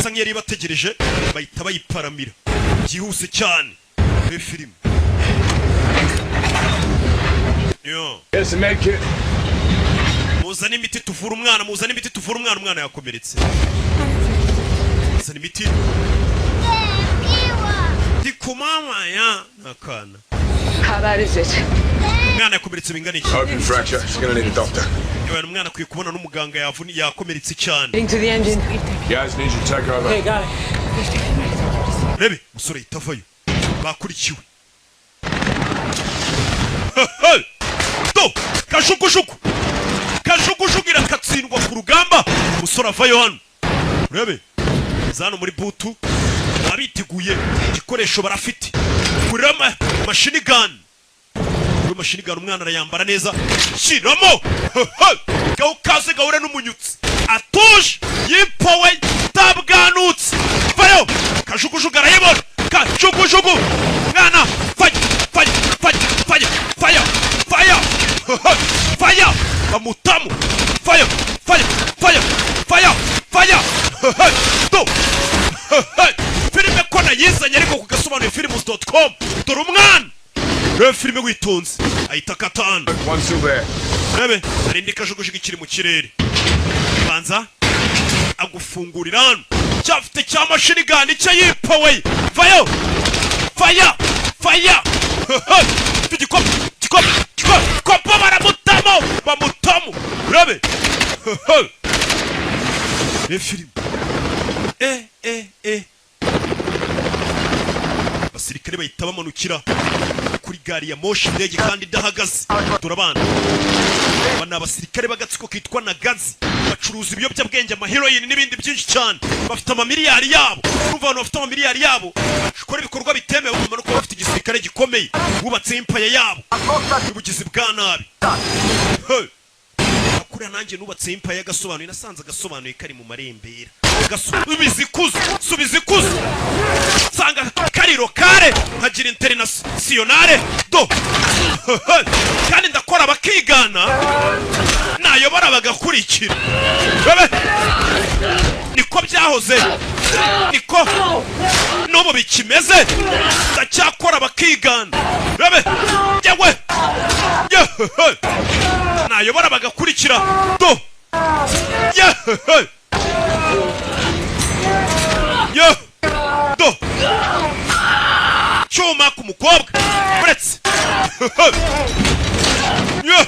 isa nk'iyari ibategereje, bahita bayiparamira byihuse cyane. Reba filime yo. Here's the med kit. Muzane imiti tuvura umwana, muzane imiti tuvura umwana, umwana yakomeretse. Muzane imiti. Ndi kumama ya nakana. How bad is it? Umwana yakomeretse bingana iki? Open fracture. She's gonna need a doctor. Yewe, umwana akwiye kubona n'umuganga, yavuni, yakomeretse cyane. Getting to the engine. Guys, need you to take over. Hey, got it. Rebe, umusore yahita avayo. Bakurikiwe do kajugujugu, kajugujugu irakatsindwa ku rugamba. Umusore avayo hano. Rebe za hano muri butu baba biteguye igikoresho barafite kuri machine gun. Kuri machine gun umwana arayambara neza, shyiramo gaho kaze gahure n'umunyutsi atuje yipowe tabwanutse. Vayo, kajugujugu arayibona, kajugujugu mwana, fire, fire, fire, fire, fire, fire, fire! Bamutamu. Fire, fire, fire, fire, fire! Do filime ko nayizanye ariko ku gasobanuye films.com. Dore umwana, reba filime witonze, ahita akatana. One still there. Rebe, hari indi kajugujugu ikiri mu kirere. Banza agufungurira hano cyafite cya machine gun icyo yipowe. Vayo, fire, fire! Igikopo, igikopo, igikopo, baramutamo, bamutamo. Rebe e filime e e e. Abasirikare bahita bamanukira kuri gari ya moshi, indege kandi idahagaze. Dore abana, aba ni abasirikare b'agatsiko kitwa Nagazi, bacuruza ibiyobyabwenge, amaheroyini n'ibindi byinshi cyane. Bafite amamiliyari yabo. Urumva abantu bafite amamiliyari yabo bakora ibikorwa bitemewe, bagomba no kuba bafite igisirikare gikomeye, bubatse empire yabo y'ubugizi bwa nabi. Hey! Kuriya nanjye nubatse empire y'agasobanuye, nasanze agasobanuye kari mu marembera. Gasubiza ikuzo, subiza ikuzo, nsanga kariro kare nkagira internationale do, kandi ndakora bakigana, nayobora bagakurikira. Bebe, niko byahoze, niko n'ubu bikimeze, ndacyakora bakigana. Bebe yewe yewe, nayobora bagakurikira do yewe ye do. Cyuma ku mukobwa uretse ye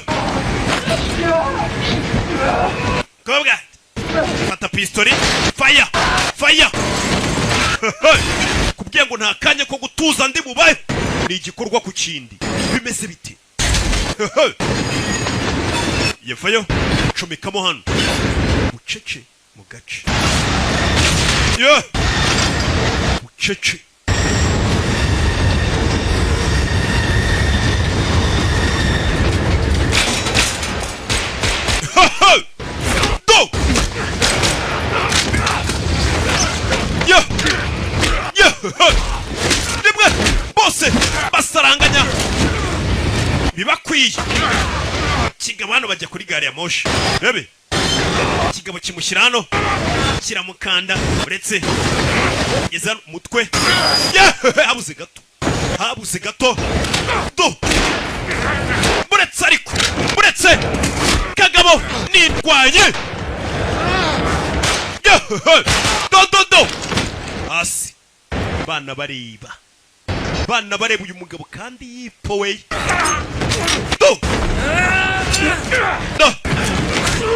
kobwa, fata pistori, fire, fire! Kubwiye ngo nta kanya ko gutuza ndi bubahe, ni igikorwa ku kindi. Bimeze bite? Yevayo, comekamo hano bucece mu gace ye bucece. Do ye ye rimwe, bose basaranganya bibakwiye. Kigabo hano bajya kuri gari ya moshi. Rebe, ikigabo kimushyira hano, kiramukanda. Uretse ngeze hano umutwe. Yeah! Habuze gato, habuze gato. Do, buretse, ariko buretse, kagabo nindwanye. Yeah! Do do do, hasi. Bana bareba, bana bareba uyu mugabo kandi yipoweye. Do do,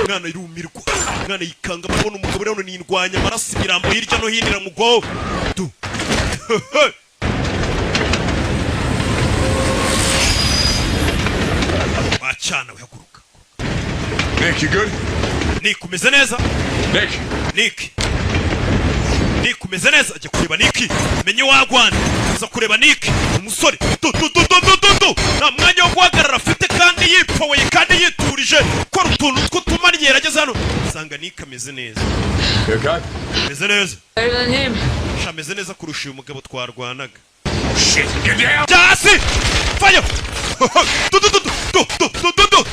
umwana yirumirwa, umwana yikanga abona umugabo rero nindwanya amaraso, imirambo hirya no hino iramugwaho. Do, wacana we, haguruka. Nick, you good? Nick, umeze neza? Nick. Nick, Nick, umeze neza? Ajya kureba Nick, menye wagwana. Aza kureba Nick, umusore. Du du du du du du du, nta mwanya wo guhagarara afite, kandi yipoweye, kandi yiturije, kora utuntu tw'utumanyera. Ageze hano usanga Nick ameze neza. You okay? Ameze neza. Better than him. Sha, ameze neza kurusha uyu mugabo twarwanaga. Shit, get down! Jya hasi, fire! Du du du du du du du du du,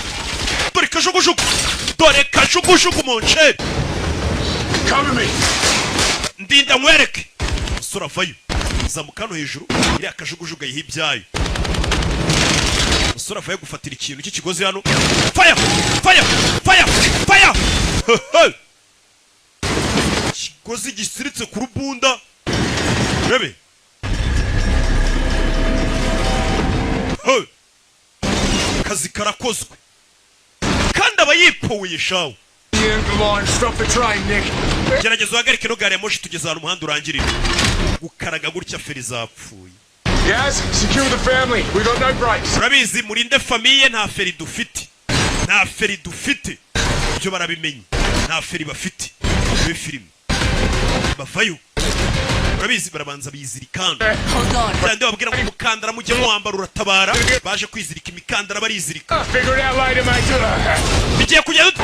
dore kajugujugu, dore kajugujugu mu nceri. Cover me! Ndinda nkwereke. Umusore avayo, zamuka hano hejuru, iriya kajugujugu ayiha ibyayo. Umusore avayo gufatira ikintu cy'ikigozi hano. Fire, fire, fire, fire! Ikigozi gisiritse ku rubunda, rebe. Hey! Akazi karakozwe, kandi aba yipoweye shawe. Stop the train, Nick. Gerageza uhagarike ino gari ya moshi, tugeze ahantu umuhanda urangirira. Gukaraga gutya, feri zapfuye. Yes, secure the family. We got no brakes. Urabizi, murinde famille, nta feri dufite, nta feri dufite. Ibyo barabimenye, nta feri bafite muri filime. Bavayo, urabizi, barabanza bizirikana. Hold on. Byandi babwira ngo umukandara mujye muwambara uratabara. Baje kwizirika imikandara, barizirika. Figure it out later, mate. Bigiye kugenda.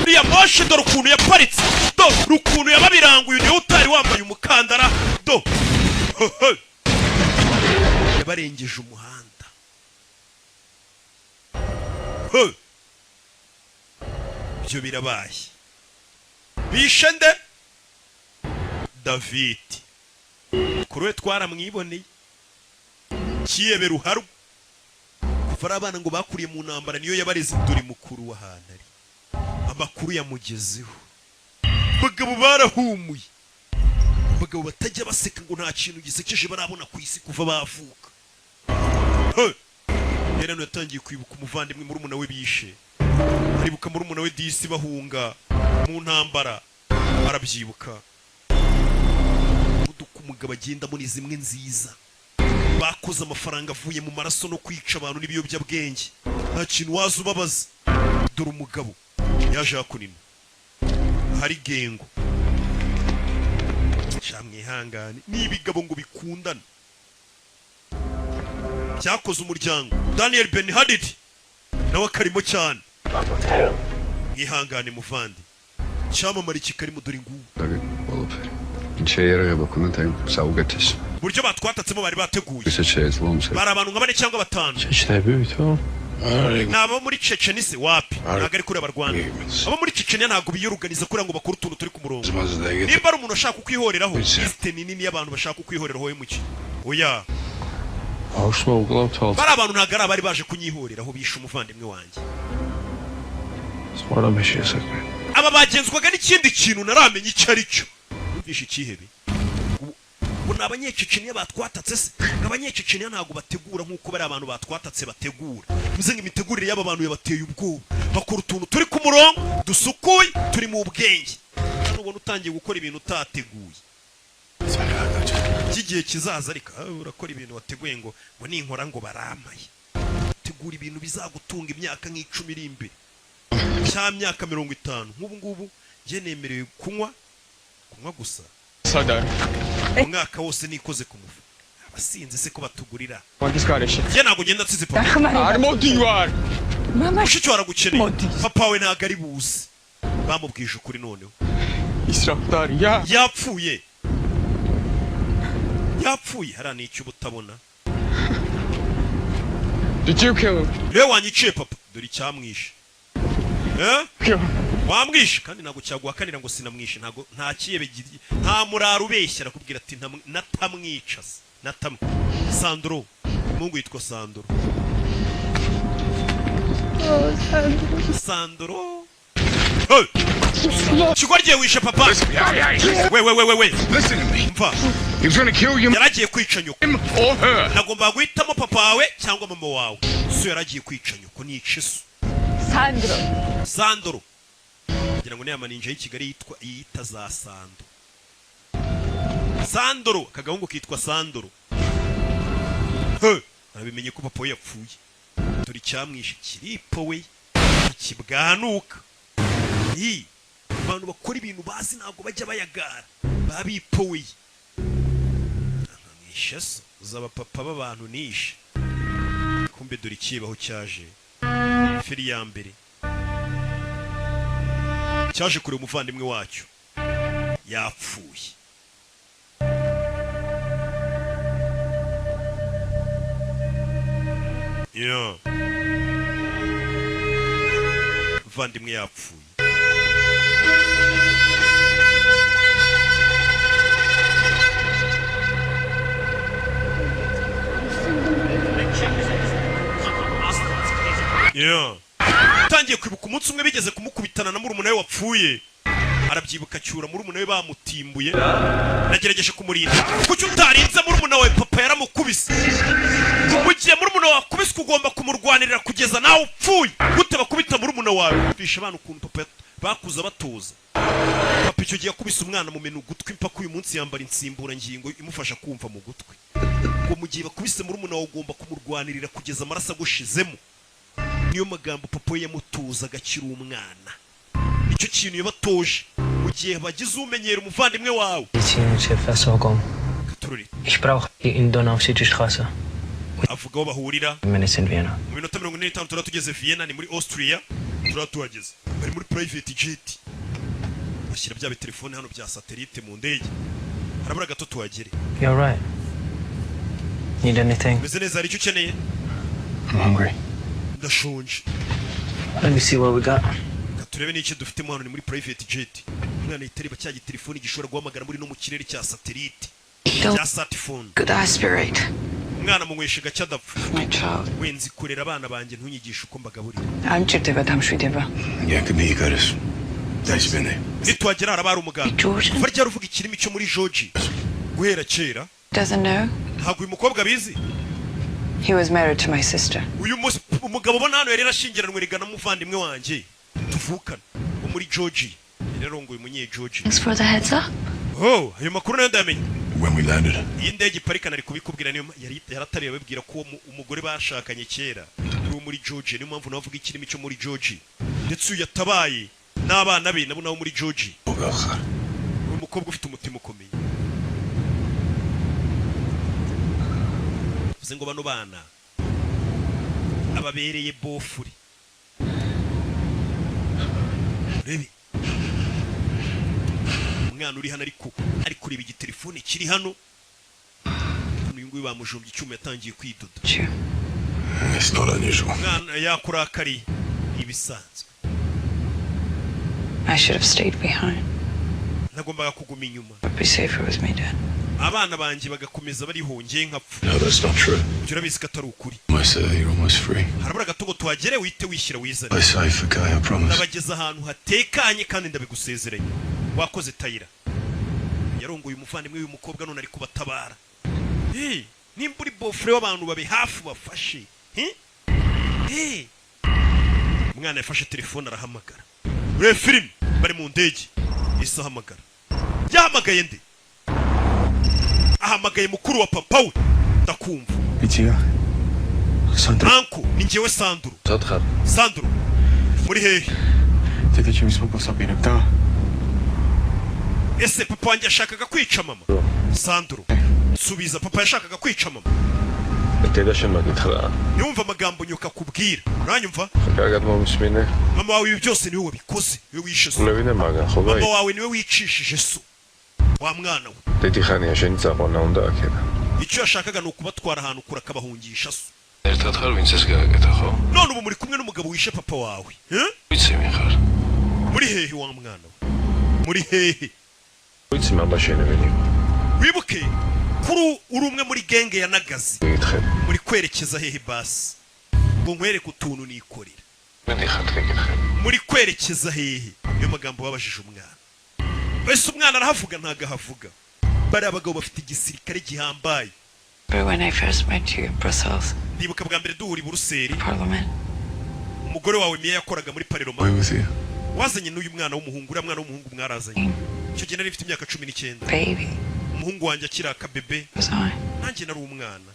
Uriya moshi, dore ukuntu yaparitse, dore ukuntu yababiranguye. Niwe utari wambaye umukandara, do yabarengeje umuhanda. He! Ibyo birabaye. Bishe nde? David kuri we twaramwiboneye, kiyebe ruharwa kuva ari abana ngo bakuriye mu ntambara, niyo yabareze. Dore mukuru w'ahantu ari, amakuru yamugezeho. Abagabo barahumuye, abagabo batajya baseka, ngo nta kintu gisekeje barabona ku isi kuva bavuka. He! Rero yatangiye kwibuka umuvandimwe, murumuna we bishe. Aribuka murumuna we disi bahunga mu ntambara, arabyibuka. Imodoka umugabo agendamo ni zimwe nziza bakoze amafaranga avuye mu maraso no kwica abantu n'ibiyobyabwenge. Nta kintu waza ubabaza. Dore umugabo yaje hakunino hari gengo. Sha, mwihangane, ni ibigabo ngo bikundana cyakoze umuryango. Daniel Ben Hadid nawe akarimo cyane. Mwihangane muvandi, cyamamare kikarimo, dore ngubu. შეიარაღება ქონდათ აი საუკეთესო. Uburyo batwatatsemo bari bateguye. ისეთ შეეძლო ომს. Bari abantu nka bane cyangwa batanu. ჩეჩნები ვითომ? Ni abo muri Chechenia se? Wapi, ntabwo ari kuriya barwana. Abo muri Chechenia ntabwo biyoruganiza kuriya ngo bakore utuntu turi ku murongo. Nimba ari umuntu ashaka kukwihoreraho, lisite ni nini y'abantu bashaka kukwihoreraho we muki, oya. ბავშვმა უკლავ თვალს. Bari abantu ntabwo ari abari baje kunyihoreraho, bishe umuvandimwe wanjye. სხვა რამეშია საქმე. Aba bagenzwaga n'ikindi kintu naramenya icyo ari cyo. Numvishe ikihebe ngo ni Abanyececeniya batwatatse se? Ngo Abanyececeniya ntabwo bategura nk'uko bari abantu batwatatse bategura. Bivuze ngo imitegurire y'aba bantu yabateye ubwoba. Bakora utuntu turi ku murongo, dusukuye, turi mu bwenge. Hano ubona utangiye gukora ibintu utateguye by'igihe kizaza, ariko urakora ibintu wateguye ngo ninkora ngo barampaye. Tegura ibintu bizagutunga imyaka nk'icumi iri imbere cya myaka 50. Nk'ubu ngubu njye nemerewe kunywa gusa umwaka wose nikoze ku mufu. Abasinzi se ko batugurira? Njye ntabwo ngenda nsize papa. Mushiki wawe aragukeneye, papa we ntabwo ari buze. Bamubwije ukuri noneho. Yapfuye, yapfuye. Hariya ni icyo uba utabona. Did you kill him? Niwe wanyiciye papa? Dore icyamwishe. Eh? Kill him. Wamwishe kandi ntabwo cyaguhakanira ngo sinamwishe. Ntabwo nta kiyebe nta muraro ubeshya, arakubwira ati natamwica se natamwe. Sandro, umuhungu yitwa Sandro. Sandro. Hey! Kigoryi, wishe papa. We we we we we. Listen to me. Mva. He was gonna kill you Yaragiye kwica nyoko. him or her. Nagomba guhitamo papa wawe cyangwa mama wawe. So yaragiye kwica nyoko, nica so. Sandro. Sandro, kugira ngo niya maninja y'i Kigali yitwa yita za Sando. Sandro, akagahungu kitwa Sandro. He, arabimenye ko papa we yapfuye. Dore icyamwishe kiripo we kibwanuka. Hi, abantu bakora ibintu bazi ntabwo bajya bayagara, babipoweye. Mwishe so, uzaba papa b'abantu nishe. Kumbe dore ikibaho cyaje feri ya mbere cyaje kureba umuvandimwe wacyo yapfuye. Yeah. Umuvandimwe yapfuye. Yeah. Utangiye kwibuka umunsi umwe bigeze kumukubitana na murumuna we wapfuye, arabyibuka, acyura murumuna we bamutimbuye. Nagerageje kumurinda. Kuki utarinze murumuna wawe? Papa yaramukubise. Mu gihe murumuna wawe akubiswe ugomba kumurwanirira kugeza nawe upfuye. Gute bakubita murumuna wawe? Bisha abana ukuntu papa bakuze batuza. Papa icyo gihe yakubise umwana mumena ugutwi, mpaka uyu munsi yambara insimburangingo imufasha kumva mu gutwi. Ngo mu gihe bakubise murumuna wawe ugomba kumurwanirira kugeza amaraso agushizemo. Niyo magambo papa we yamutuzaga akiri umwana, nicyo kintu yabatoje mu gihe bagize umenyera umuvandimwe wawe. Medizinische Versorgung. Katururi. Ich brauche die in Donau-City-Straße. Avuga aho bahurira. Minutes in Vienna. Mu minota 45 turaba tugeze Vienna, ni muri Austria. Turaba tuhageze, bari muri private jet, bashyira bya bitelefone hano bya satellite mu ndege. Harabura gato tuhagere. You're right. Need anything? Umeze neza? Hari icyo ukeneye? I'm hungry. Ndashonje. Let me see what we got. Reka turebe n'icyo dufitemo hano. Ni muri private jet. Umwana yitereba cya gitelefone gishobora guhamagara muri no mu kirere cya satellite, cya smartphone. Could aspirate. Umwana munywesha gake adapfa. My child. Wenzi kurera abana banjye, ntunyigishe uko mbagaburira. I'm Chiteva Damshvideva. Yeah, Could Nituhagera haraba hari umuganga. Georgian. Kuva ryari uvuga ikirimi cyo muri Georgia? Guhera kera. Doesn't know. Ntabwo uyu mukobwa abizi. He was married to my sister. Uyu umugabo ubona hano yari yarashyingiranwe rega na muvandimwe wanjye tuvukana wo muri Georgia. Yari yarongoye umunye Georgia. Thanks for the heads up. Oh, ayo makuru nayo ndayamenye. When we landed, Iyi ndege iparika nari kubikubwira. Niyo yari yaratariye ababwira ko uwo umugore bashakanye kera ari uwo muri Georgia. Niyo mpamvu nawe avuga ikirimi cyo muri Georgia. Ndetse uyu yatabaye n'abana be nabo nabo muri Georgia. Uri umukobwa ufite umutima ukomeye. Bivuze ngo bano bana ababereye bofuri. Urebe umwana uri hano, ariko ari kureba igitelefone kiri hano. Hano uyu nguyu bamujombye icyuma, yatangiye kwidoda. It's not unusual. Umwana yakurakariye, ibisanzwe. I should have stayed behind. Nagombaga kuguma inyuma. Would be safer with me dead. Abana banjye bagakomeza barihongeye nkapfa. No, that's not true. Ibyo urabizi ko atari ukuri. Almost there, you're almost free. Harabura gato ngo tuhagere, wihite wishyira wizane. I safe, okay, I promise. Ndabageza ahantu hatekanye kandi ndabigusezeranye. Wakoze tayira. Yarongoye umuvandimwe w'uyu mukobwa, none ari kubatabara. Hey, nimba uri beau-frère w'abantu babe hafi bafashe. Hey? Hey. Umwana yafashe telefone arahamagara. Urebe filime, bari mu ndege. Isi ahamagara, yahamagaye nde? Ahamagaye mukuru wa papa we. Ndakumva. Ikiga. Sandro. Uncle, ni njyewe Sandro. Სადხარ? Sandro, muri hehe? დედა ჩემის მოკვლას აპირებდა? Ese papa wanjye yashakaga kwica mama? Sandro, subiza, papa yashakaga kwica mama? დედა შენ მოგითხრა. Niwumva amagambo nyoka akubwira, uranyumva? კარგად მომისმინე. Mama wawe ibi byose niwe wabikoze, niwe wishe so. უნებინე მაგან, ხო Mama ბაი? wawe niwe wicishije so, wa mwana we. დიდი ხანია შენი წაყვანა უნდა აქედან. Icyo yashakaga ni ukubatwara ahantu kure akabahungisha so. ერთ ერთად ხარ, ვინც ეს გააკეთა, ხო? None ubu muri kumwe n'umugabo wishe papa wawe, eh? ვიცი ვინ ხარ. Muri hehe, wa mwana we, muri hehe? ვიცი მამა შენი ვინ იყო. Wibuke kuri uri umwe muri genge ya Nagazi. გიკითხები. Muri kwerekeza hehe basi, ngo nkwereke utuntu nikorera? მედი ხართ გეკითხები. Muri kwerekeza hehe? Niyo magambo babajije umwana. Ese umwana arahavuga? Ntago ahavuga. Bariya abagabo bafite igisirikare gihambaye. When I first met you in Brussels, Ndibuka bwa mbere duhura i Buruseli, Parliament. umugore wawe Miya yakoraga muri parlement. Where with you? Wazanye n'uyu mwana w'umuhungu, uriya mwana w'umuhungu mwarazanye. Icyo gihe nari mfite imyaka 19. Baby. Umuhungu wanjye akiri akabebe. Was I? Nanjye nari umwana.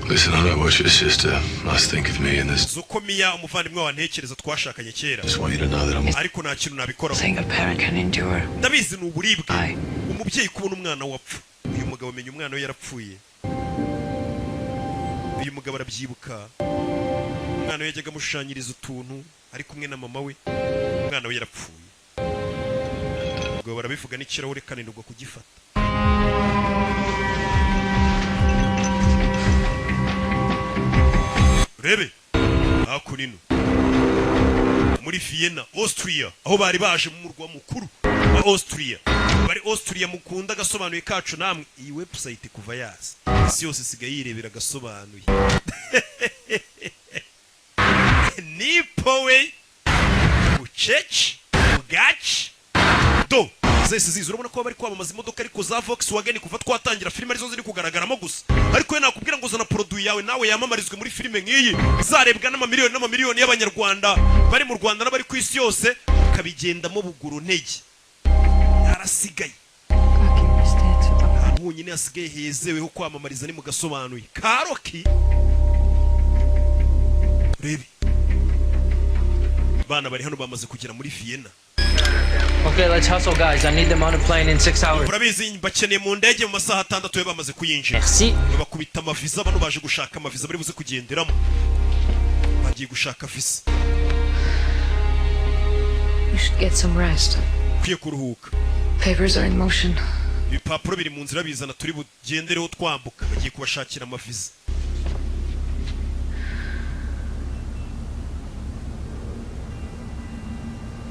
Listen, I know what your sister must think of me in this. Uzi uko Miya umuvandimwe wawe ntekereza, twashakanye kera. Just want you to know that I'm Ariko nta kintu nabikoraho. Saying a parent can endure. Ndabizi, ni uburibwe umubyeyi kubona umwana wapfa. Uyu mugabo amenya umwana we yarapfuye. Uyu mugabo arabyibuka, umwana we yajyaga amushushanyiriza utuntu ari kumwe na mama we. Umwana we yarapfuye. Umugabo barabivuga n'ikirahure kananirwa kugifata. Urebe hakuno muri Vienna, Austria, aho bari baje mu murwa mukuru wa Austria. Bari Austria, mukunda agasobanuye kacu namwe. Iyi website kuva yaza, isi yose isigaye yirebera agasobanuye. Nipowe bucece bwaci do zese zizi. Urabona ko bari kwamamaza imodoka, ariko za Volkswagen kuva twatangira filime arizo ziri kugaragaramo gusa. Ariko we nakubwira ngo zana produit yawe nawe yamamarizwe muri filime nk'iyi, zarebwa n'amamiliyoni n'amamiliyoni y'abanyarwanda bari mu Rwanda n'abari ku isi yose, ukabigendamo buguru ntege. Yarasigaye ahantu honyine hasigaye hezewe ho kwamamariza ni mu gasobanuye karoki. Rebe bana bari hano, bamaze kugera muri Vienna. Okay, let's hustle, guys. I need them on a plane in 6 hours. Urabizi, bakeneye mu ndege mu masaha 6 yo bamaze kuyinjira. Merci. Bakubita amaviza. Bano baje gushaka amaviza bari buze kugenderamo, bagiye gushaka visa. You should get some rest. Ukwiye kuruhuka. Papers are in motion. Ibipapuro biri mu nzira bizana, turi bugendereho twambuka. Bagiye kubashakira amaviza.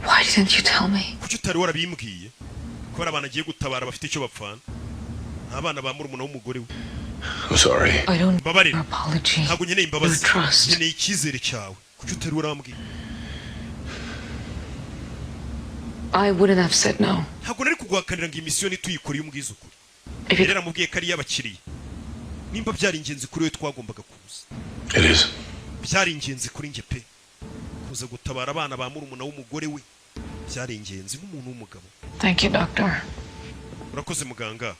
Why didn't you tell me? Kuki utari warabimbwiye ko hari abantu agiye gutabara bafite icyo bapfana? Ni abana ba murumuna w'umugore we. I'm sorry. I don't Mbabarira. your apology. Ntabwo nkeneye imbabazi. Your trust. Nkeneye icyizere cyawe. Kuki utari warambwiye? I wouldn't have said no. Ntabwo nari kuguhakanira ngo iyi misiyo ntituyikore iyo umbwiza ukuri. If Yari it yaramubwiye ko ari iy'abakiriya. Nimba byari ingenzi kuri we, twagombaga kuza. It is. Byari ingenzi kuri njye pe. Kuza gutabara abana ba murumuna w'umugore we byari ingenzi nk'umuntu w'umugabo. Thank you, doctor. Urakoze, muganga.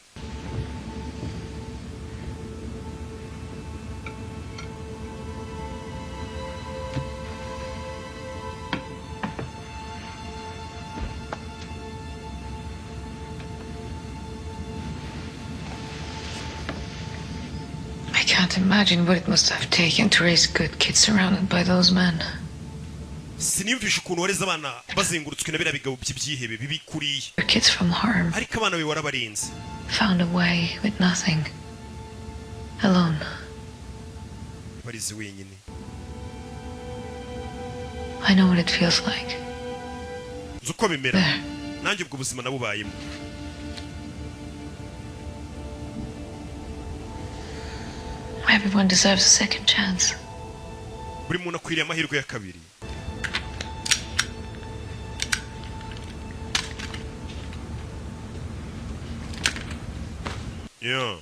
I can't imagine what it must have taken to raise good kids surrounded by those men. Siniyumvisha ukuntu wareze abana bazengurutswe na biriya bigabo by'ibyihebe bibi kuriya. Your kids from harm. Ariko abana be warabarinze. Found a way with nothing. Alone. Barize wenyine. I know what it feels like. Nzi uko bimera. There. Nanjye ubwo buzima nabubayemo. Everyone deserves a second chance. Buri muntu akwiriye amahirwe ya kabiri. Yeah.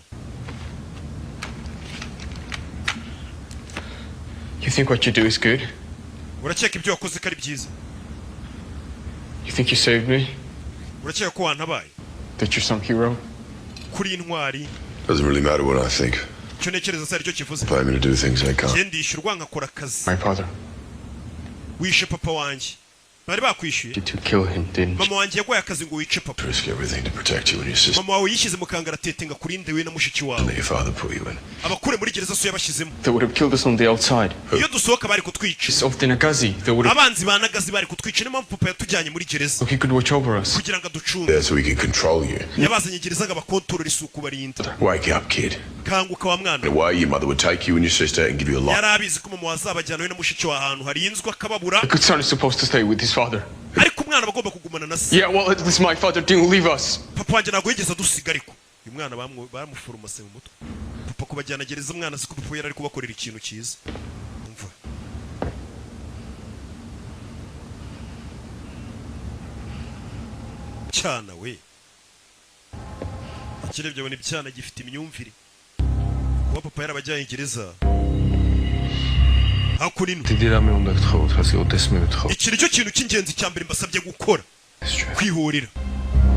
You think what you do is good? Urakeka ibyo wakoze ko ari byiza? You think you saved me? Urakeka ko wantabaye? That you're some hero? Kuri intwari? Doesn't really matter what I think. Icyo ntekereza se aricyo kivuze? Pay me to do things I can't. Njye ndishyurwa nkakora akazi. My father. Wishe papa wanjye, bari bakwishyuye. You to kill him, didn't you? Mama wanjye yaguhaye akazi ngo wice papa. Risk everything to protect you and your sister. Mama wawe yishyize mu kangaratete ngo akurinde we na mushiki wawe. That your father put you in. Abakuru Mubakure muri gereza so yabashyizemo. They would have killed us on the outside. Iyo dusohoka bari kutwica. It's of the Nagazi. They would have. Abanzi ba Nagazi bari kutwica, niyo mpamvu papa yatujyanye muri gereza. So he could watch over us. Kugira ngo aducunge. There so he can control you. Yabazanye gereza ngo abakontorore isuku, barinda. Wake up, kid. Kanguka wa mwana. The way your mother would take you and your sister and give you a life. Yari abizi ko mama wazabajyana we na mushiki wa ahantu harinzwe akababura. A good son is supposed to stay with his father. Ariko umwana aba agomba kugumana na se. Yeah, well, at least my father didn't leave us. Papa wanjye ntabwo yigeze adusiga. Ariko uyu mwana bamuforomase mu mutwe, papa kubajyana gereza, umwana azi ko papa yari ari kubakorera ikintu cyiza. Umva, cyana we, akirebye abona icyana gifite imyumvire, kuba papa yarabajyanye gereza hakuno. დიდი რამე უნდა გთხოვოთ, რაც კი ოდესმე მეთხოვ. Iki nicyo kintu cy'ingenzi cya mbere mbasabye gukora, kwihorera.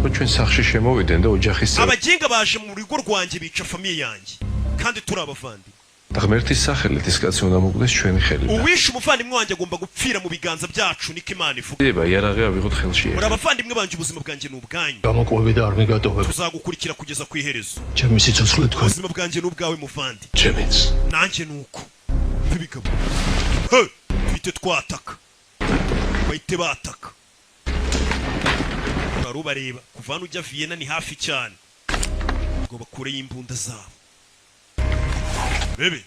რო ჩვენ სახლში შემოვიდნენ და ოჯახის წევრ Abaginga baje mu rugo rwanjye bica famille yanjye kandi turi abavandimwe. და ღმერთის სახელით ის კაცი უნდა მოკვდეს ჩვენი ხელიდან. Uwishe umuvandimwe wanjye agomba gupfira mu biganza byacu, niko Imana ivuga. ება იარაღი ავიღოთ ხელში. Muri abavandimwe banjye, ubuzima bwanjye ni ubwanyu. გამოკვები და არ მიგატოვებ. Tuzagukurikira kugeza ku iherezo. ჩემი სიცოცხლე თქვენ. Ubuzima bwanjye ni ubwawe, muvandi. Ჩემიც. Nanjye ni uko. Nk'ibigabo. He! Tuhite twataka, bahite bataka, wari ubareba kuva hano ujya Vienna ni hafi cyane, ngo bakureyo imbunda zabo bebe.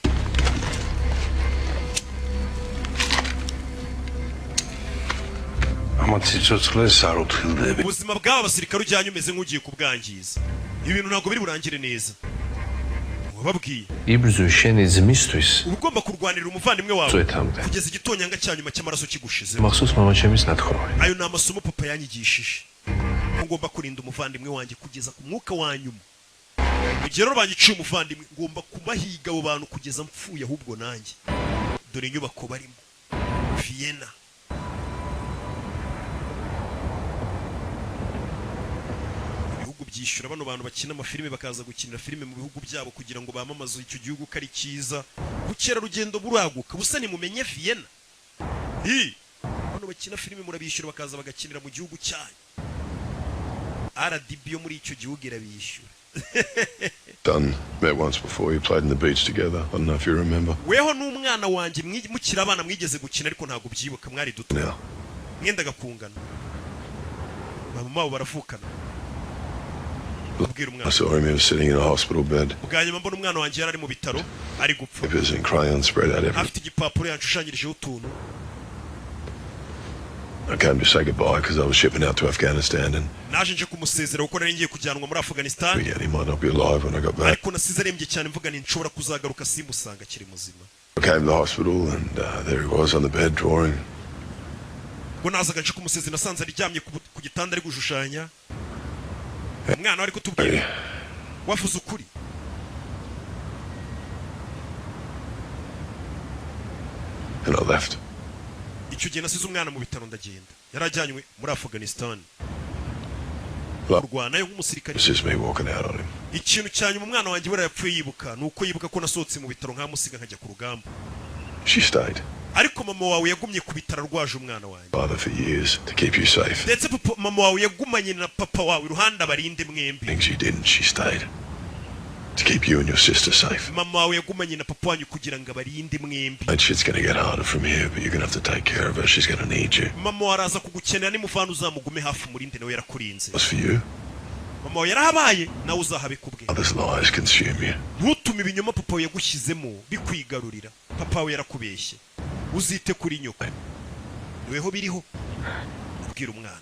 ამათ სიცოცხლეს არ უფრილდები. Ubuzima bw'aba basirikare ujyanye umeze nk'ugiye kubwangiza, ibintu ntabwo biri burangire neza, wababwiye. იბრძვი შენი ძმისთვის Uba ugomba kurwanirira umuvandimwe wawe წვეთამდე. Kugeza igitonyanga cya nyuma cy'amaraso kigushizemo. მახსოვს მამაჩემის ნათქვამი. Ayo ni amasomo papa yanyigishije, ko ngomba kurinda umuvandimwe wanjye kugeza ku mwuka wa nyuma. Mu gihe rero banyiciye umuvandimwe, ngomba kubahiga abo bantu kugeza mpfuye ahubwo nanjye. Dore inyubako barimo, Vienna. Ibihugu byishyura bano bantu bakina amafilime bakaza gukinira filime mu bihugu byabo kugira ngo bamamaze icyo gihugu ko ari cyiza, ubukerarugendo buraguka busa. Nimumenye Vienna. Hi! Bano bakina filime murabishyura bakaza bagakinira mu gihugu cyanyu, RDB yo muri icyo gihugu irabishyura. Done. Met once before. You played in the beach together. I don't know if you remember. Weho n'umwana wanjye mukiri abana mwigeze gukina, ariko ntabwo ubyibuka, mwari duto. Now. Mwendaga kungana, mama wabo baravukana. Ubwira I umwana. saw him. He was sitting in a hospital bed. Bwa nyuma mbona umwana wanjye yari ari mu bitaro ari gupfa. Papers and crayons spread out everywhere. Afite igipapuro yanshushanyijeho utuntu. I came to say goodbye because I was shipping out to Afghanistan and Naje nje kumusezera kuko nari ngiye kujyanwa muri Afghanistan. figured he might not be alive when I got back. Ariko nasize arembye cyane, mvuga nti nshobora kuzagaruka simusanga akiri muzima. I came to the hospital and there he was on the bed drawing. Ubwo nazaga nje kumusezera, nasanze aryamye ku gitanda ari gushushanya. Umwana we ari kutubwira, wavuze ukuri. And I left. Icyo gihe nasize umwana mu bitaro ndagenda, yari ajyanywe muri Afghanistan kurwanayo nk'umusirikare. It's just me walking out on him. Ikintu cya nyuma umwana wanjye buriya yapfuye yibuka ni uko yibuka ko nasohotse mu bitaro nkamusiga nkajya ku rugamba. She stayed. Ariko mama wawe yagumye ku bitaro arwaje umwana wanjye. Father for years to keep you safe. Ndetse papa, mama wawe yagumanye na papa wawe iruhande abarinde mwembi. Things you didn't, she stayed. To keep you and your sister safe. Mama wawe yagumanye na papa wanyu kugira ngo abarinde mwembi. And shit's gonna get harder from here, but you're gonna have to take care of her. She's gonna need you. Mama wawe araza kugukenera, nimuvana uzamugume hafi umurinde, nawe yarakurinze. As for you, Mama wawe yarahabaye, nawe uzahabe kubwe. others' lies consume you. Ntutume ibinyoma papa wawe yagushyizemo bikwigarurira. Papa wawe yarakubeshye, uzite kuri nyoko, niweho biriho. Abwira umwana.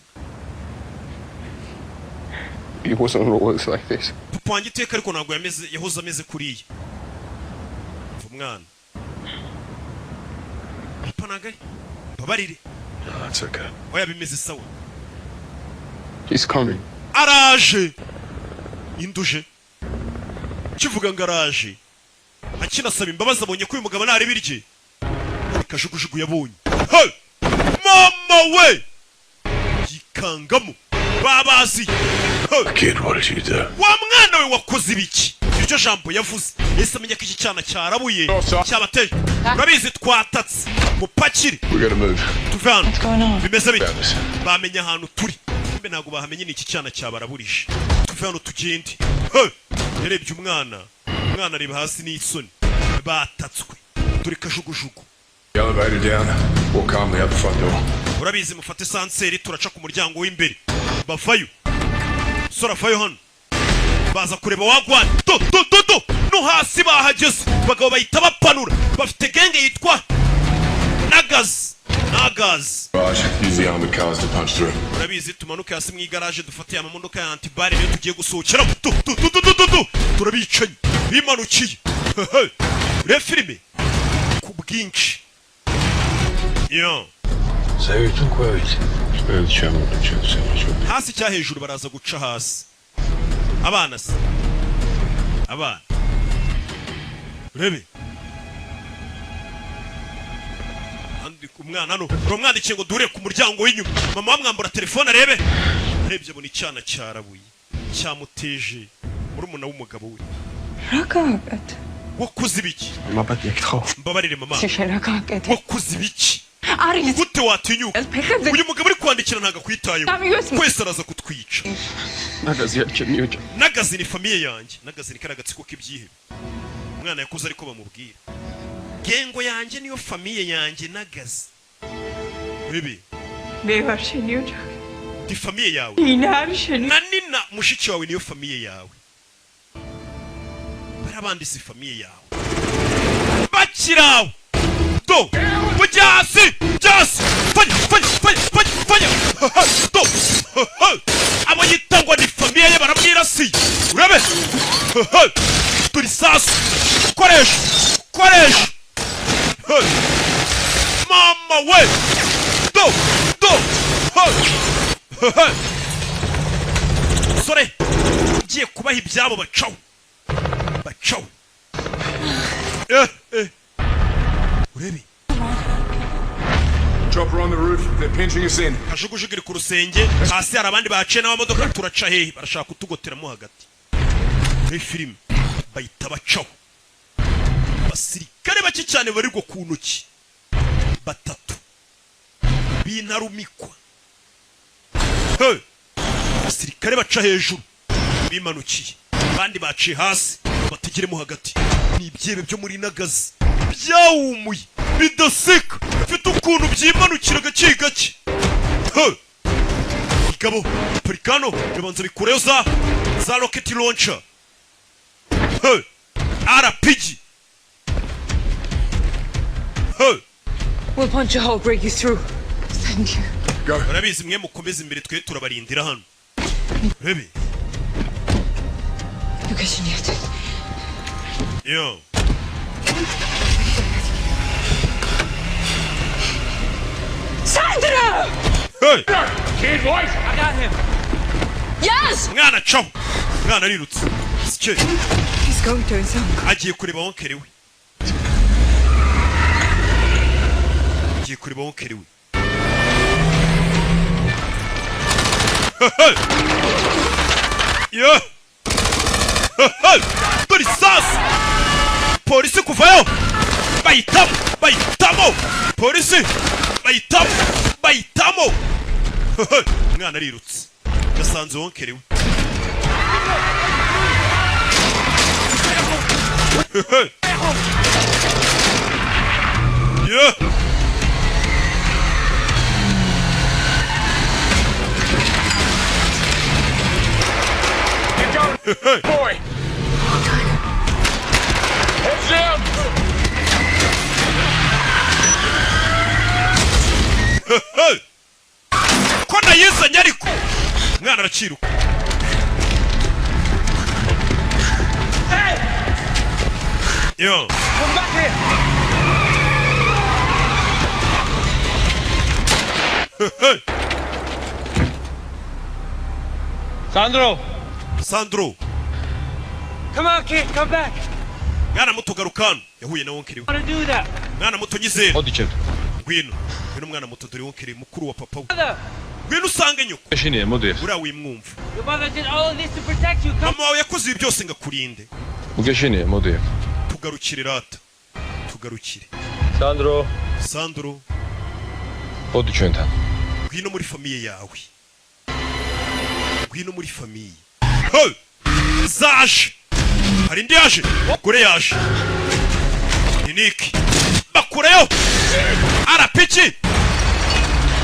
He wasn't always like this. Papa wanjye iteka ariko ntabwo yameze, yahoze ameze kuriya. Umva umwana, papa ntabwo ari, mbabarire. No, it's okay. Oya, bimeze sawa. He's coming. Araje, induje kivuga ngo araje, akinasaba imbabazi abonye ko uyu mugabo ntareba irye kajugujugu yabonye. Hey! Mama we yikangamo babazi. Hey! Kid, what did you do? Wa mwana we, wakoze ibiki? Iryo jambo yavuze ese amenya ko iki cyana cyarabuye cyabateje. Urabizi, twatatse, mupakire. We gotta move. Tuve hano. Bimeze bite? Bamenye ahantu turi? Mbe ntabwo bahamenye, ni iki cyana cyabaraburije. Tuve hano tugende. Hey! Yarebye umwana, umwana areba hasi n'isoni. Batatswe. Dore kajugujugu. The elevator down. Walk calmly out the front door. Urabizi, mufate ascenseur, turaca ku muryango w'imbere. Bavayo, sora, avayo hano, baza kureba wagwan. Do do do do, no hasi bahageze. Bagabo bahita bapanura, bafite gang yitwa Nagazi, Nagazi. Raj, use the armored cars to punch through. Urabizi, tumanuke hasi mu igaraje, dufate amamodoka ya anti-balles, niyo tugiye gusohokeramo. Du du du du du du du, turabicanyi bimanukiye. Urebe filime ku bwinshi yo. Hasi cya hejuru, baraza guca hasi. Abana se, abana, urebe. Andika umwana hano, uramwandikiye ngo duhure ku muryango w'inyuma. Mama wamwambura telefone arebe, arebye abona icyana cyarabuye cyamuteje murumuna w'umugabo we. რა გააკეთე? Wakoze ibiki? Mbabarire mama. შენ რა გააკეთე? Wakoze ibiki? არის Gute watinyuka? Uyu mugabo uri kwandikira ntabwo akwitayeho. Twese araza kutwica. Nagazi ni famille yanjye. Nagazi ni kariya gatsiko k'ibyihebe. Umwana yakuze ariko bamubwira gang yanjye niyo famille yanjye, Nagazi bibi. მე ვარ შენი ოჯახი. Ndi famille yawe. ნინა არის შენი. Na Nina mushiki wawe niyo famille yawe. Bariya bandi si famille yawe. Bakirawe do, mujya hasi, jya hasi, fanya fanya fanya fanya fanya do. Abo yita ngo ni famille ye baramwirasiye. Urabe turi sasu, koresha, koresha mama we, do do. Sore ugiye kubaha ibyabo, bacaho, bacaho. Eh eh, urebe. Chopper on the roof. They're pinching us in. Kajugujugu iri ku rusenge, hasi hari abandi bahaciye n'amamodoka. Turaca hehe? Barashaka kutugoteramo hagati. Muri filime bahita bacaho. Abasirikare bake cyane barirwa ku ntoki, batatu b'intarumikwa. Hey! Abasirikare baca hejuru bimanukiye, abandi baciye hasi bategeremo hagati. Ni ibyebe byo muri Nagazi byawumuye bidaseka, bifite ukuntu byimanukira gake gake. Hey! Igabo parikano birabanza bikureyo za rocket launcher. Hey! RPG. Hey! We'll punch a hole, break you through. Thank you. Urabizi, mwe mukomeze imbere, twe turabarindira hano. Urebe. გეშინიათ. Yo. Sandro! Hey! Kid, boys! I got him. Yes! Mwana caho, mwana arirutse sike. He's going to his uncle. Agiye kureba oncle we, agiye kureba oncle we. Hey! Yo! Hey! Dore isasu! Polisi kuvayo bahitamo, bahitamo polisi, bahitamo, bahitamo. Hey! Umwana arirutse, yasanze oncle we. Hey! Yeah! Get going, boy. Heads down. Hey! Ko nayizanye ariko umwana araciruka. Yo. Come back here. Hey! Sandro! Sandro. Come on, kid, come back. Mwana muto, garuka hano. Yahuye na oncle we. I want to do that. Mwana muto, nyizera. მოდი ჩემ. Ngwino, ngwino mwana muto. Dore oncle mukuru wa papa we. Mother, Ngwino usange nyoko. ეშინია, მოდი ახლა. Uriya wimwumva. your mother did all of this to protect you. Come Mama wawe yakoze ibi byose ngo akurinde. მოგეშინია, მოდი ახლა. Tugarukire rata, tugarukire. სანდრო, Sandro. მოდი ჩვენთან. Ngwino muri famille yawe, ngwino muri famille. Hey! Zaje, hari indi yaje, gore yaje. Dominique bakureyo RPG.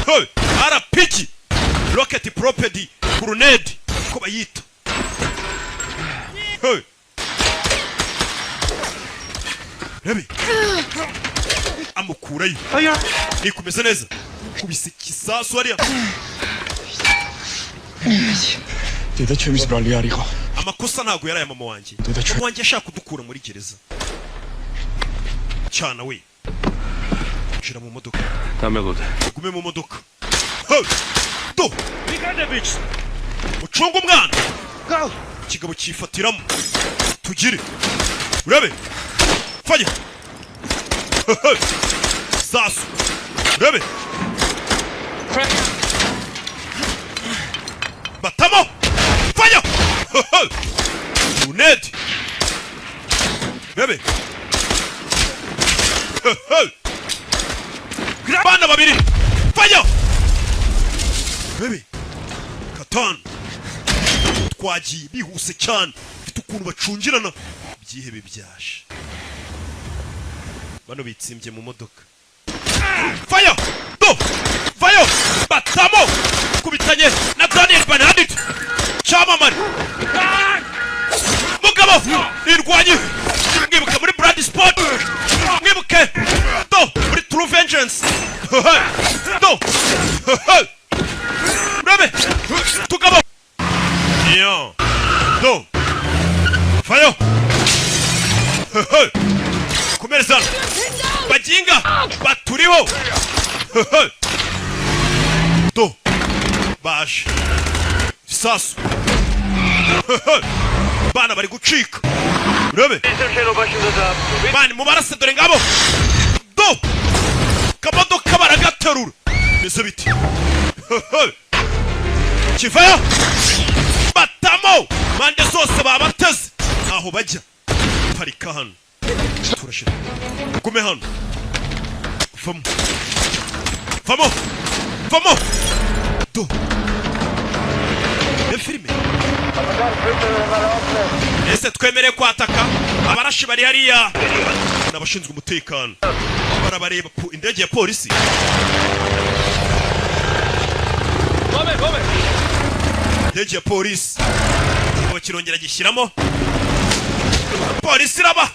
Hey, RPG, rocket propelled grenade ko bayita. Hey. Rebe amukurayo, nikumeze neza, kubise ikisasu hariya. დედა ჩემის ბრალი არ იყო. Amakosa ntabwo yari aya mama wanjye. Mama wanjye ashaka kudukura muri gereza cyana we. Shira mu modoka. დამელოდე. Gume mu modoka. Hey! Do ucunge umwana. Ikigabo cyifatiramo, tugire urabe fanya sasu, urabe batamo fanya unedi, urabe bana babiri fanya, urabe katanu. Twagiye bihuse cyane, mfite ukuntu bacungirana byihebe byaje. Bano bitsimbye mu modoka. Vayo do, vayo batamo, kubitanye na Daniel Bernardit cyamamare, mugabo nirwanye. Mwibuke muri Blood Sport, mwibuke do muri True Vengeance do urabe tugabo iyo do vayo komereza baginga baturiho do baje isasu. Bana bari gucika, urabe bani mubarase, dore ngabo do kamodoka baragaterura, bimeze biti kivayo batamo mande zose babateze ntaho bajya. Parika hano, turashira, gume hano. Vamo, vamo, vamo do iyo filime. Ese twemereye kwataka? Abarashi bari hariya n'abashinzwe umutekano barabareba. Indege ya polisi, indege ya polisi ngo kirongera gishyiramo polisi iraba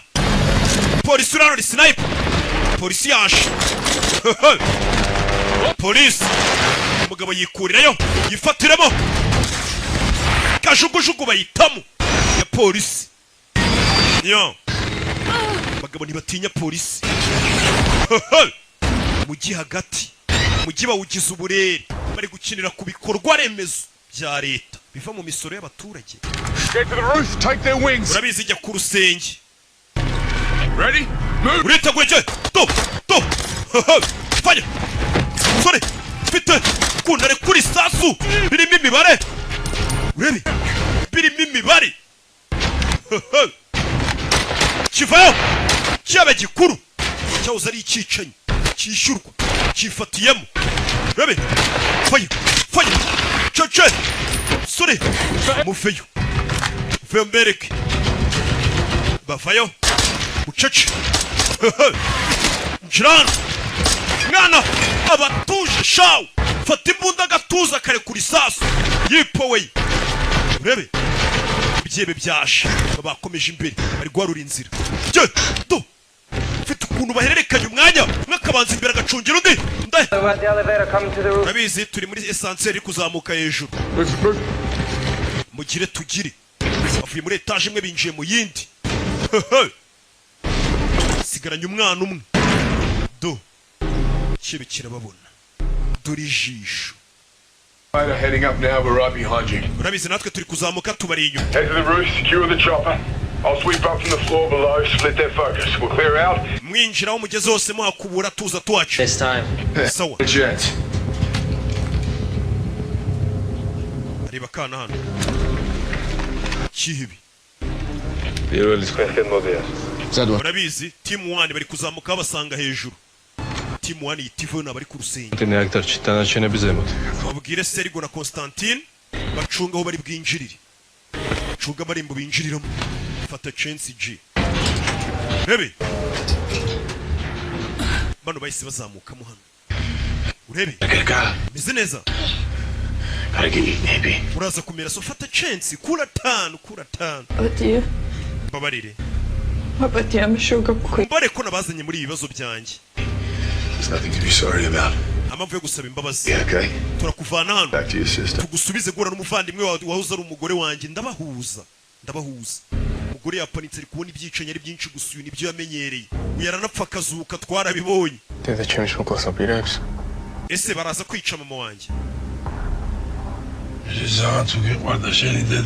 polisi urarora sniper, polisi yaje, polisi. Umugabo yikurirayo, yifatiramo kajugujugu bayitamo ya polisi. Yo abagabo ntibatinya polisi. Mujyi hagati, umujyi bawugize uburere, bari gukinira ku bikorwa remezo bya leta biva mu misoro y'abaturage. Get to the roof, take their wings. Urabizi, jya ku rusenge. Ready? Move! Uriteguye? Cye do do fanya sore, mfite kunare kuri sasu birimo imibare, urebe birimo imibare kivayo cyaba gikuru cyahoze ari icyicanyi cyishyurwa cyifatiyemo, urebe fanya fanya cece sore, muveyo, muveyo mbereke bavayo bucece njirana mwana abatuje shawu, fata imbunda agatuza karekura isasu yipoweye, urebe ibyebe byashe bakomeje imbere, bari guharura inzira. Jye do mfite ukuntu bahererekanya umwanya, umwe akabanza imbere agacungira undi. Urabizi, turi muri ascenseur iri kuzamuka hejuru, mugire tugire. Bavuye muri etaje imwe binjiye mu yindi, sigaranye umwana umwe do kibe kirababona, dore ijisho. Heading up now, we're right behind you. Urabizi, natwe turi kuzamuka, tubari inyuma. Head to the roof, secure the chopper. I'll sweep up from the floor below, split their focus. We'll clear out. Mwinjira aho mugeze hose muhakubura, tuza tuhaca. This time. Sawa. Chance. Areba akana hano kihibi. Urabizi, team 1 bari kuzamuka babasanga hejuru. Team 1 yitivuye n'abari ku rusenge. კონტინე აქ დარჩით, დანარჩენები ზემოთ. Babwire Serigo na Constantine bacunga aho bari bwinjirire, bacunga amarembo binjiriramo. Fata chance G. Urebe, bano bahise bazamukamo hano. Urebe, meze neza. Uraza kumera so, fata chance, kura tanu, kura tanu. But Mbabarire. But I'm sugar queen. Mbare ko nabazanye muri ibi bibazo byanjye. There's nothing to be sorry about. Nta mpamvu yo gusaba imbabazi. Yeah, okay. Turakuvana hano. Back to your sister. Tugusubize guhura n'umuvandimwe wawe wahoze ari umugore wanjye. Ndabahuza, ndabahuza. Umugore yapanitse, ari kubona ibyicanyi ari byinshi gusa. Uyu nibyo yamenyereye, uyu yaranapfa akazuka, twarabibonye. დედაჩემის მოკლას აპირებს? Ese baraza kwica mama wanjye?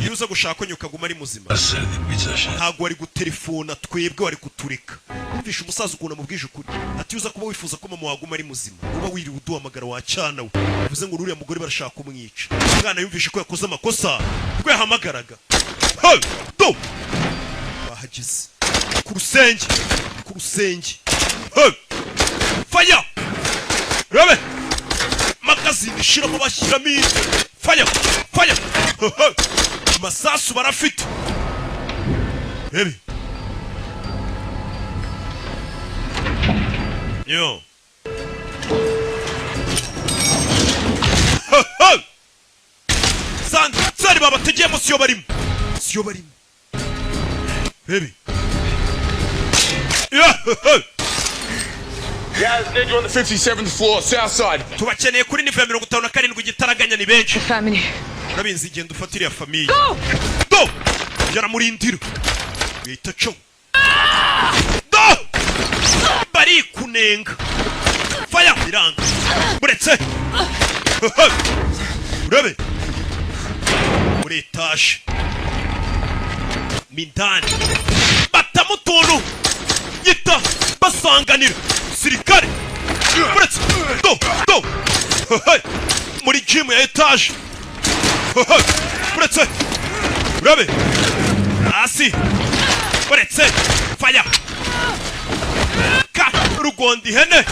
Iyo uza gushaka ko nyuka aguma ari muzima, ntabwo wari gutelefona twebwe, wari kutureka. Wumvishe umusaza ukuntu amubwije ukuri, ati: "Uza kuba wifuza ko mama waguma ari muzima, uba wiriwe uduhamagara wacana we." Bivuze ngo uriya mugore barashaka kumwica. Umwana yumvishe ko yakoze amakosa ubwo yahamagaraga. Hey! Do bahageze ku rusenge, ku rusenge. Hey! Fire! Rabe magazine shiramo, bashyiramo indi. Fire, fire! Hey! Amasasu barafite. Rebe yo. Hey, hey! Sansari babategeyemo, siyo barimo, siyo barimo. Rebe. Yeah, hey, hey! Guys, need you on the 57th floor, south side. Tubakeneye kuri niveau ya 57 igitaraganya, ni benshi. Family. Urabizi, genda ufate iriya famille. Do yaramurindira, bita co do barikunenga. Faya biranga buretse. Urabe muri etaje mindani, batamo utuntu nyita basanganira sirikare buretse. Do do muri gym ya etaje buretse. Urabe hasi buretse. Faya ka rugonda ihene,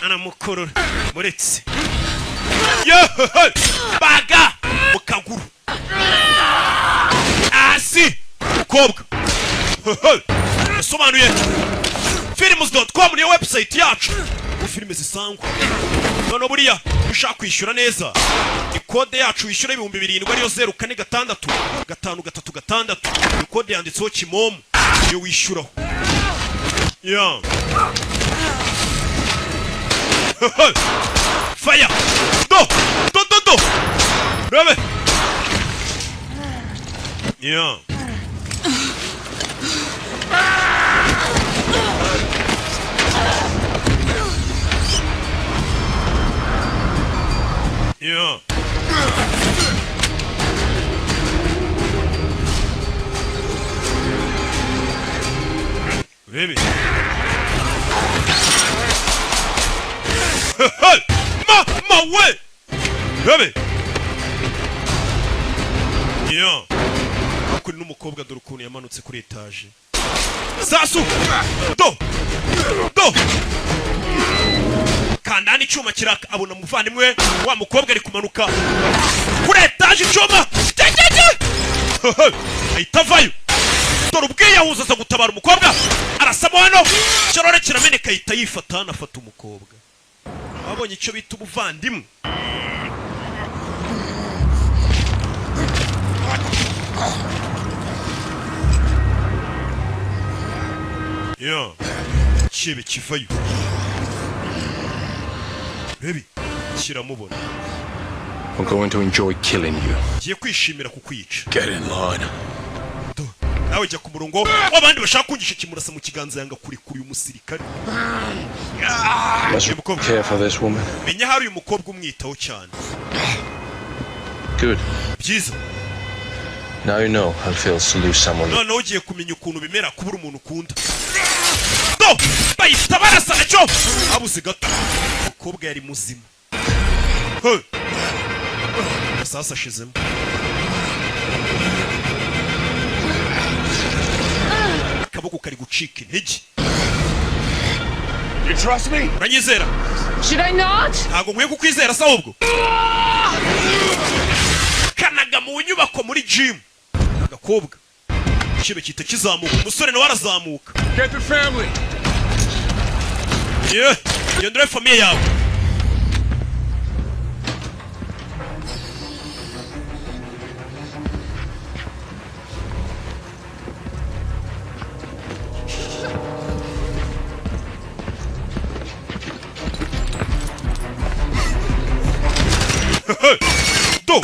aramukurura buretse. Yehehe! Baga mu kaguru hasi mukobwa. Hehe! Yasobanuye films.com niyo website yacu ubu filime zisangwa. Noneho buriya iyo ushaka kwishyura neza, ikode yacu wishyura 7000, ariyo 04665336. Iyo kode yanditseho Kimomo, iyo wishyuraho. Yeah. Hehe! Fire! Do do do do! Rabe. Yeah. Yeah. Urebe. Hey! Mama we! Urebe. Yeah. Hakuri n'umukobwa, dore ukuntu yamanutse kuri etaje. Sasu! Do! Do! Kanda hano, icyuma kiraka, abona umuvandimwe we wa mukobwa ari kumanuka kuri etaje, icyuma cye ahita avayo. Dore ubwiyahuza, aza gutabara umukobwa, arasamo hano, ikirore kirameneka, ahita yifata hano, afata umukobwa. Abonye icyo bita ubuvandimwe. Ya kibe kivayo, rebi kiramubona. I'm going to enjoy killing you. Ngiye kwishimira kukwica. Get in line. Nawe jya ku murongo w'abandi bashaka kungisha. Kimurasa mu kiganza, yanga kurekura uyu musirikare. Must care for this woman. Menya hari uyu mukobwa umwitaho cyane. Good. Byiza. Now you know how it feels to lose someone. Noneho ugiye kumenya ukuntu bimera kubura umuntu ukunda. Do bahita barasa nacyo, habuze gato umukobwa yari muzima. Hey! Amasasu ashizemo, akaboko kari gucika intege. You trust me? Uranyizera? Should I not? Ntabwo nkwiye kukwizera se? Ahubwo kanaga mu nyubako muri gym, agakobwa Ikibe gihita kizamuka, umusore nawe arazamuka. Get the family. Ye, genda urebe famille yawe. Do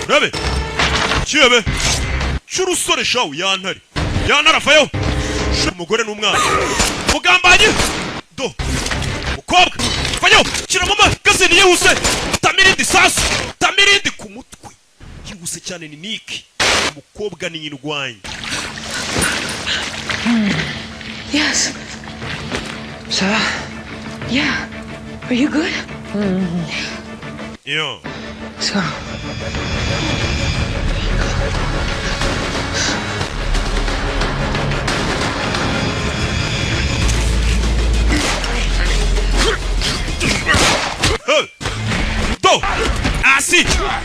rabe kibe cy'urusore shawu yantare yantare avayo. Umugore n'umwana mugambanyi do mukobwa vayo kiramo amagazini yihuse tamirindi sasu tamirindi ku mutwe yihuse cyane ni Nick umukobwa ni indwanyi. Yes. Ça va? Yeah. Are you good? Yeah. Let's go. Hey! Do hasi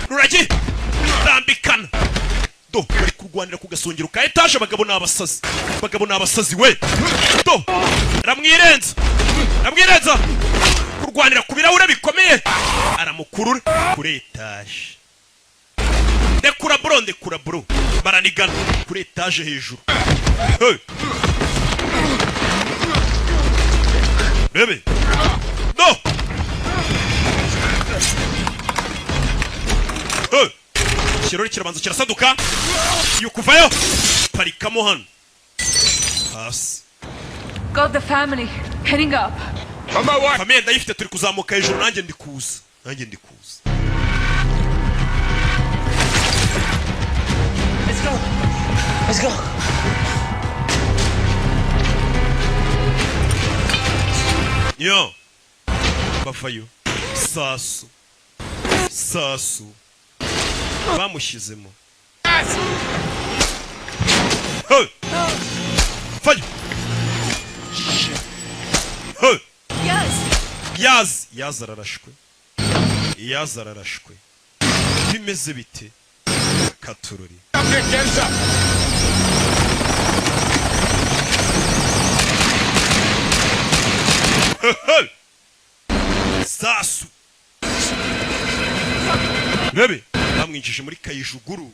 ruragi rambikana do bari kurwanira ku gasongero ka etaje. Abagabo ni abasazi, abagabo ni abasazi we. Do ramwirenza, ramwirenza kurwanira ku birahure bikomeye, aramukurura kuri etaje. Ndekura bro, ndekura bro, baranigana kuri etaje hejuru. Hey! Bebe no. Hey! Ikirori kirabanza kirasaduka yukuvayo parikamo hano hasi. Got the family. Heading up. On my way. Famille ndayifite, turi kuzamuka hejuru, nanjye ndi kuza, nanjye ndi kuza. Let's go. Let's go. Yo bavayo sasu sasu bamushyizemo. Hey! Vayo. Hey! Yes. Yazi yazi ararashwe, yazi ararashwe, bimeze bite katurori. Up there, get up. Hey! Sasu rebe bamwinjije muri kayijuguru.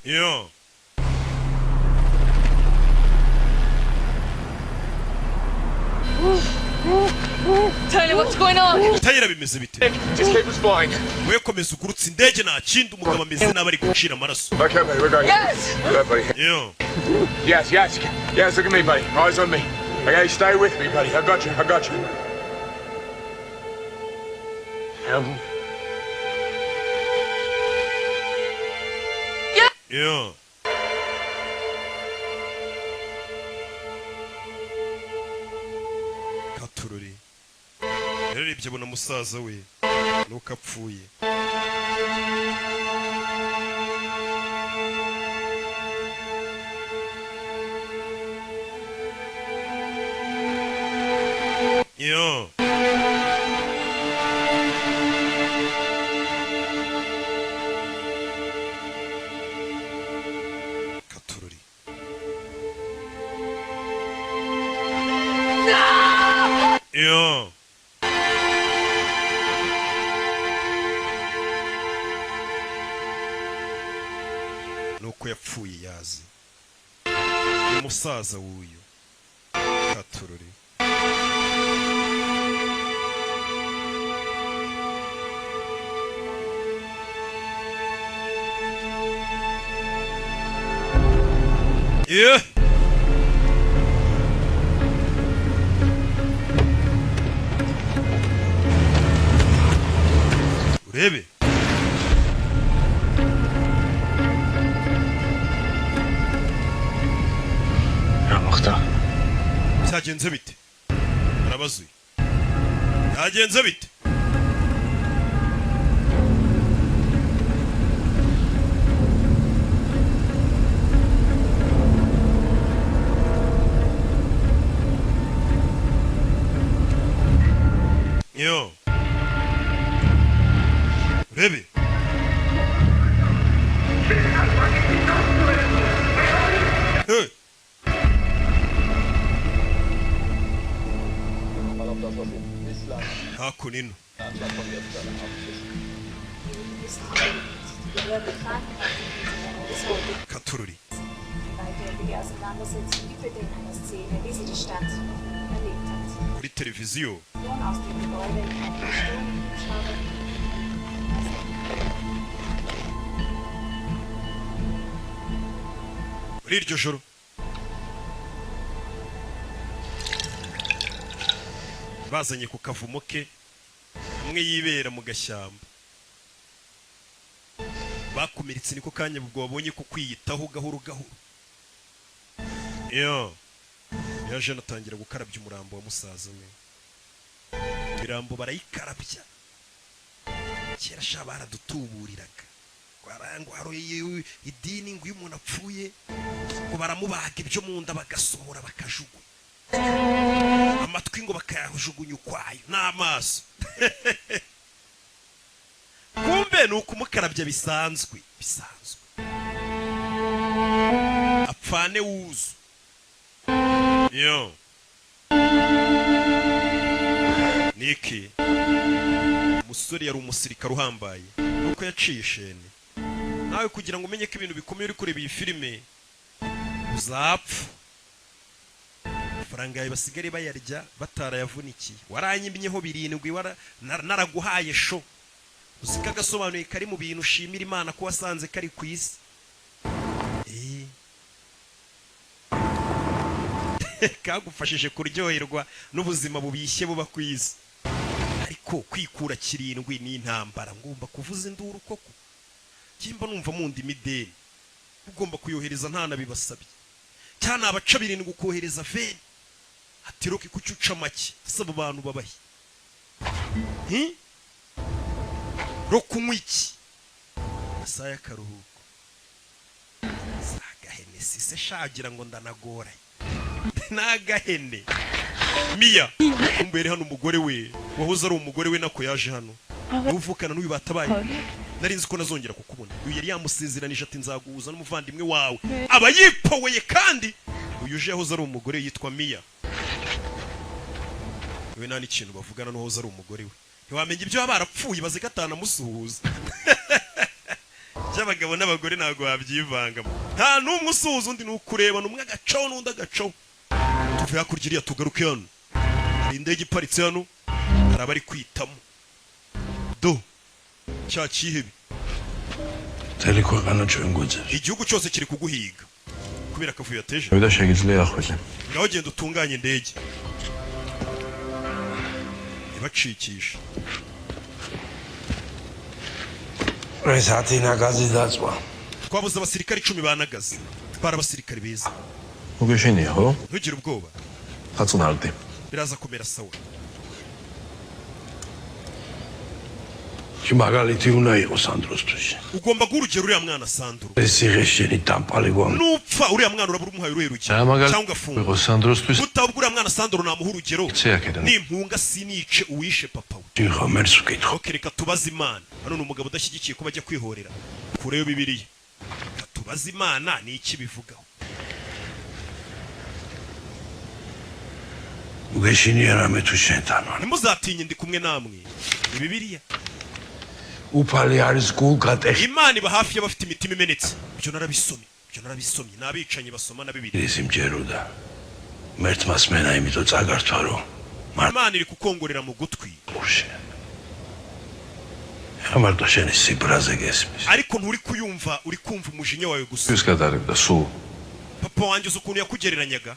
Yo Tyler, what's going on? Tyler bimeze bite? Just keep us flying. We komeza ugurutse indege nta kindi. Umugabo ameze nabi, ari gucira amaraso. Okay, buddy, we're going. Yes. Go, buddy. Yo Yes, yes. Yes, look at me, buddy. Eyes on me. Okay, stay with me, buddy. I got you. I got you. Yo katurori yararebye abona musaza we nuko apfuye. Yo katurori. Yo nuko yapfuye yazi umusaza w'uyu katurori. Yeah. Urebe რა მოხდა? Byagenze bite? Arabazuye byagenze bite? Yo Bebe. Hey. Hakuno ino katururi. Gewalttätige Auseinandersetzung gipfelte in einer Szene, wie sie die Stadt erlebt hat. Kuri televiziyo. Aus dem Gebäude in einem gestohlenen Hubschrauber. Muri iryo joro bazanye ku kavumo ke, umwe yibera mu gashyamba, bakomeretse. Niko kanya ubwo babonye ko kwiyitaho gahoro gahoro. Iyo yaje anatangira gukarabya umurambo wa musaza we. Imirambo barayikarabya. Kera sha baradutuburiraga ngo hari idini, ngo iyo umuntu apfuye ngo baramubaga ibyo mu nda bagasohora, bakajugunya amatwi, ngo bakayajugunya ukwayo n'amaso. Kumbe ni ukumukarabya bisanzwe bisanzwe, apfane wuzu yo. Niki umusore yari umusirikare uhambaye, nuko yaciye ishene. Nawe kugira ngo umenye ko ibintu bikomeye uri kureba iyi filime, uzapfa. Amafaranga yawe basigare bayarya batarayavunikiye. Waranyimyeho 7, naraguhaye sho. Uzi ko agasobanuye kari mu bintu ushimira Imana ko wasanze kari ku isi. Kagufashije kuryoherwa n'ubuzima bubishye buba ku isi. Ariko kwikura 7 ni intambara. Ngomba kuvuza induru koko. Kimba numva mu ndimi ideni ugomba kuyohereza ntanabibasabye, cyane abaca 7 kohereza veni atiroke kucyuca make. Saba abantu babahe ro kunywa iki amasaha y'akaruhuko. Agahene sise shagira ngo ndanagora n'agahene. Miya umbere hano, umugore we wahoze ari umugore we nako yaje hano uvukana n'uyu batabaye. Nari nzi ko nazongera kukubona. Uyu yari yamusezeranije ati nzaguhuza n'umuvandimwe wawe, aba yipoweye. Kandi uyu uje yahoze ari umugore yitwa Miya. We nta n'ikintu bavugana n'uwahoze ari umugore we, ntiwamenya ibyo baba barapfuye, baze katanamusuhuza. By'abagabo n'abagore ntabwo babyivangamo, nta n'umwe usuhuza undi, ni ukurebana umwe agacaho n'undi agacaho. Tuve hakurya iriya tugaruke hano, hari indege iparitse hano, hari abari kwitamo do cya kihebe. Igihugu cyose kiri kuguhiga kubera akavuyo yateje. Ngaho genda utunganye indege ibacikisha. Twabuze abasirikare 10 ba Nagazi, twari abasirikare beza. Ntugire ubwoba, biraza kumera sawa. Ugomba guha urugero uriya mwana Sandro. Nupfa uriya mwana urabura umuhaye uruhe rugero cyangwa ugafunga. Utabwo uriya mwana Sandro namuha urugero, nimpunga sinice uwishe papa we. Okay, reka tubaze Imana. Hano ni umugabo udashyigikiye ko bajya kwihorera. Kureyo Bibiliya. Reka tubaze Imana ni iki bivugaho. Ntimuzatinye, ndi kumwe namwe. Ni Bibiliya. Imana iba hafi y'abafite imitima imenetse. Ibyo narabisomye, ibyo narabisomye. N'abicanyi basoma na Bibiliya. Imana iri kukongorera mu gutwi, ariko nturi kuyumva, uri kumva umujinya wawe gusa. Papa wanjye uzi ukuntu yakugereranyaga?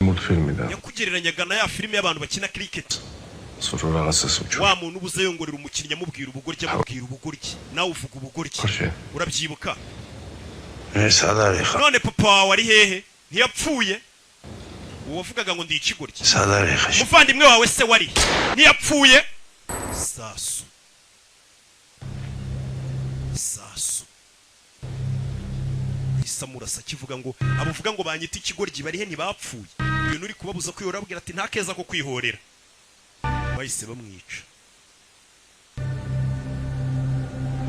Yakugereranyaga na ya filime y'abantu bakina cricket. Wa muntu ubuze yongorera umukinnyi amubwira ubugoryi, amubwira ubugoryi, nawe uvuga ubugoryi. Urabyibuka? None papa wawe ari hehe? Ntiyapfuye? Uwavugaga ngo ndi ikigoryi. Umuvandimwe wawe se wari ntiyapfuye? Sasu sasu isamurasa kivuga ngo abuvuga ngo banyita ikigoryi barihe ntibapfuye. Ibintu uri kubabuza kwihorera, abwira ati nta keza ko kwihorera. Bahise bamwica.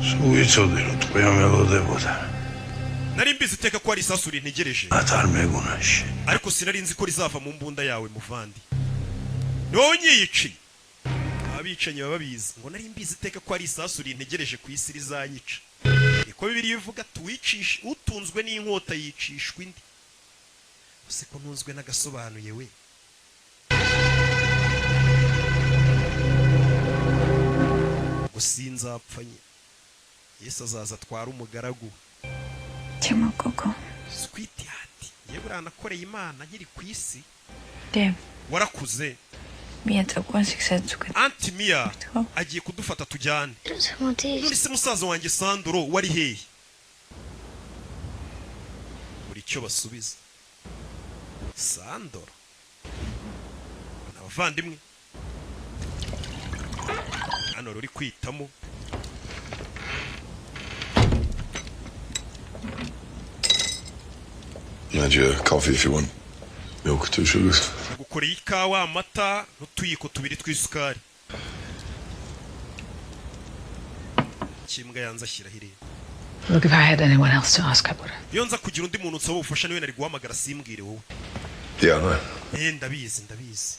Სულ ვიცოდი, რომ ტყვია მელოდებოდა. Nari mbizi iteka ko hari isasu rintegereje. მათ არ მეგონა შენ. Ariko sinari nzi ko rizava mu mbunda yawe, muvandi. Ni wowe unyiyiciye. Abicanyi baba babizi ngo nari mbizi iteka ko hari isasu rintegereje ku isi rizanyica. Niko Bibiliya ivuga, tuwicishe utunzwe n'inkota yicishwa indi. Use ko ntunzwe n'agasobanuye we. Gusinzapfanye Yesu azaza atwara umugaragu. ჩემო გოგო. Sweetheart, yewe, uranakoreye Imana nkiri ku isi. Dem. Warakuze. მია წაგვანს იქ სადაც უკვე Auntie Mia agiye kudufata tujyane. None se musaza wanjye Sandro wari hehe? Buri icyo basubiza, Sandro ni abavandimwe. Hano ruri kwitamo. Had your coffee if you want. Milk, two sugars. Gukoreye ikawa, amata n'utuyiko tubiri tw'isukari. Kimbwa yanze ashyiraho irebe. Look, if I had anyone else to ask, I would have. Iyo nza kugira undi muntu nsaba ubufasha, niwe nari guhamagara, simbwire wowe. Yeah, I know. Eh, ndabizi, ndabizi.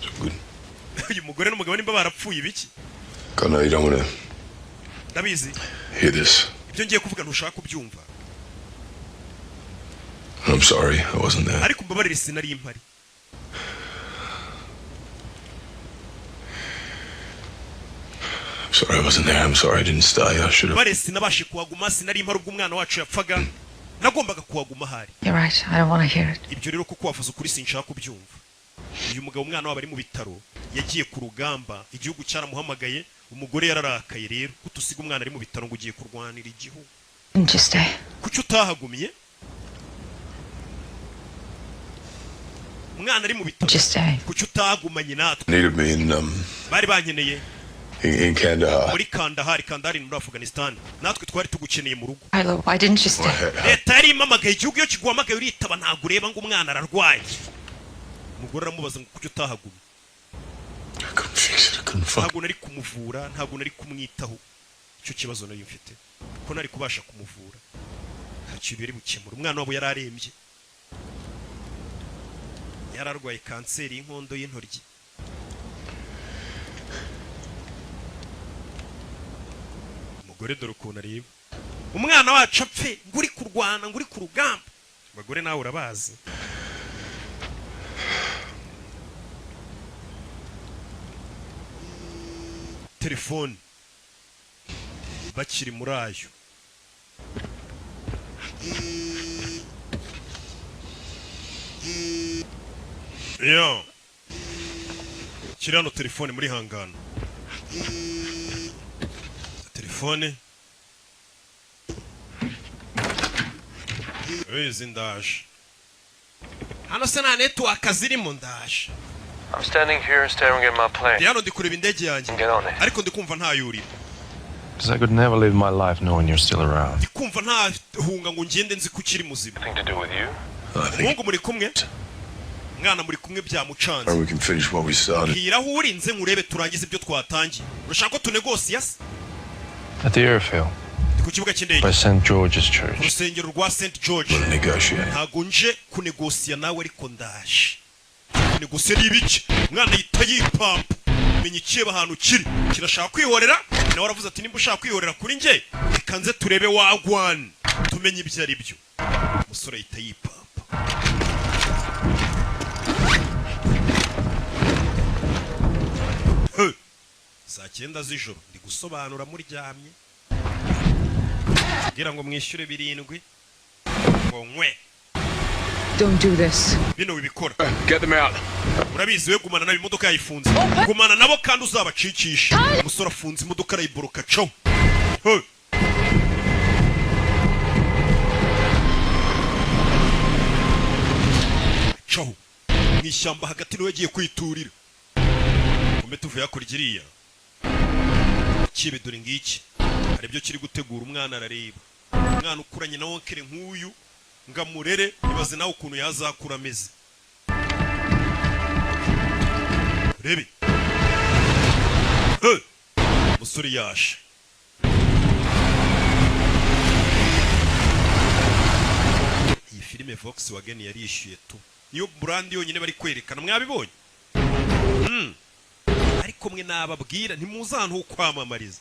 It's good. Uyu mugore n'umugabo nimba barapfuye ibiki? God, no, you don't want to Ndabizi. hear this. Ibyo ngiye kuvuga ntushaka kubyumva. I'm sorry, I wasn't there. Ariko mbabarire, sinari impari. I'm sorry I wasn't there. I'm sorry I didn't stay. I should have. Mbabarire, sinabashe kuhaguma, sinari impari ubwo umwana wacu yapfaga. Nagombaga kuhaguma ahari. You're right. I don't want to hear it. Ibyo rero kuko wavuze ukuri, sinshaka kubyumva. Uyu mugabo, umwana wabo ari mu bitaro, yagiye ku rugamba, igihugu cyaramuhamagaye. Umugore yararakaye rero, kutusiga umwana ari mu bitaro ngo ugiye kurwanira igihugu. Didn't you stay? Kuki utahagumye umwana ari mu bitaro? Just stay. Kuki utahagumanye natwe? Needed me in Bari bankeneye in Kandahar. muri Kandahari. Kandahari ni muri Afghanistan. Natwe twari tugukeneye mu rugo. Tyler, why didn't you stay? Leta yari impamagaye. Igihugu iyo kiguhamagaye uritaba, ntabwo ureba ngo umwana ararwaye. Umugore aramubaza ngo kuki utahagumye? Ntabwo nari kumuvura, ntabwo nari kumwitaho. Icyo kibazo nari mfite ko nari kubasha kumuvura, nta kintu yari bukemura. Umwana wabo yari arembye, yari arwaye kanseri y'inkondo y'intoryi. Umugore dore ukuntu areba, umwana wacu apfe ngo uri kurwana, ngo uri ku rugamba. Abagore nawe urabazi. Telefone bakiri muri ayo. Yo kiri hano, telefone muri hangano, telefone wizi. Ndaje hano se, nta network zirimo, ndaje. I'm standing here staring at my plane. Ndi hano, ndi kureba indege yanjye. Get on it. Ariko ndi kumva ntayurira. Because I could never live my life knowing you're still around. Ndi kumva ntahunga ngo ngende nzi ko ukiri muzima. Nothing to do with you. Umuhungu muri kumwe, mwana muri kumwe, byamucanze. We can finish what we started. Bwira aho uri nze nkurebe turangize ibyo twatangiye. Urashaka ko tunegosiya se? At the airfield. Ndi ku kibuga cy'indege. By St. George's Ku Church. rusengero rwa St George. Negotiate. Ntabwo nje kunegosiya nawe, ariko ndaje. Kunegosiya ni ibiki? Umwana yita yipampa, menya ikireba ahantu kiri kirashaka kwihorera. Nawe aravuze ati nimba ushaka kwihorera kuri njye, reka nze turebe wagwan, tumenye ibyo ari byo. Umusore ahita yipampa. He! Saa 9 z'ijoro, ndi gusobanura muryamye kugira ngo mwishyure 7 ngo nkwe. Don't do this. Bino wibikora. Get them out. Urabizi we, gumana nabo. Imodoka yayifunze, gumana nabo kandi uzabacikisha. Umusore afunze imodoka, arayiboroka caho. He! Caho mu ishyamba hagati, niwe yagiye kwiturira. Kumbe tuvuye hakurya iriya kibe, dore ngiki, hari ibyo kiri gutegura. Umwana arareba, umwana ukuranye na oncle nk'uyu ngo amurere, ibaze nawe ukuntu yazakura ameze. Rebe. He! Umusore yaje. Filime Volkswagen yarishyuye tu, niyo brand yonyine bari kwerekana, mwabibonye. Ariko mwe nababwira ntimuzi ahantu ho kwamamariza.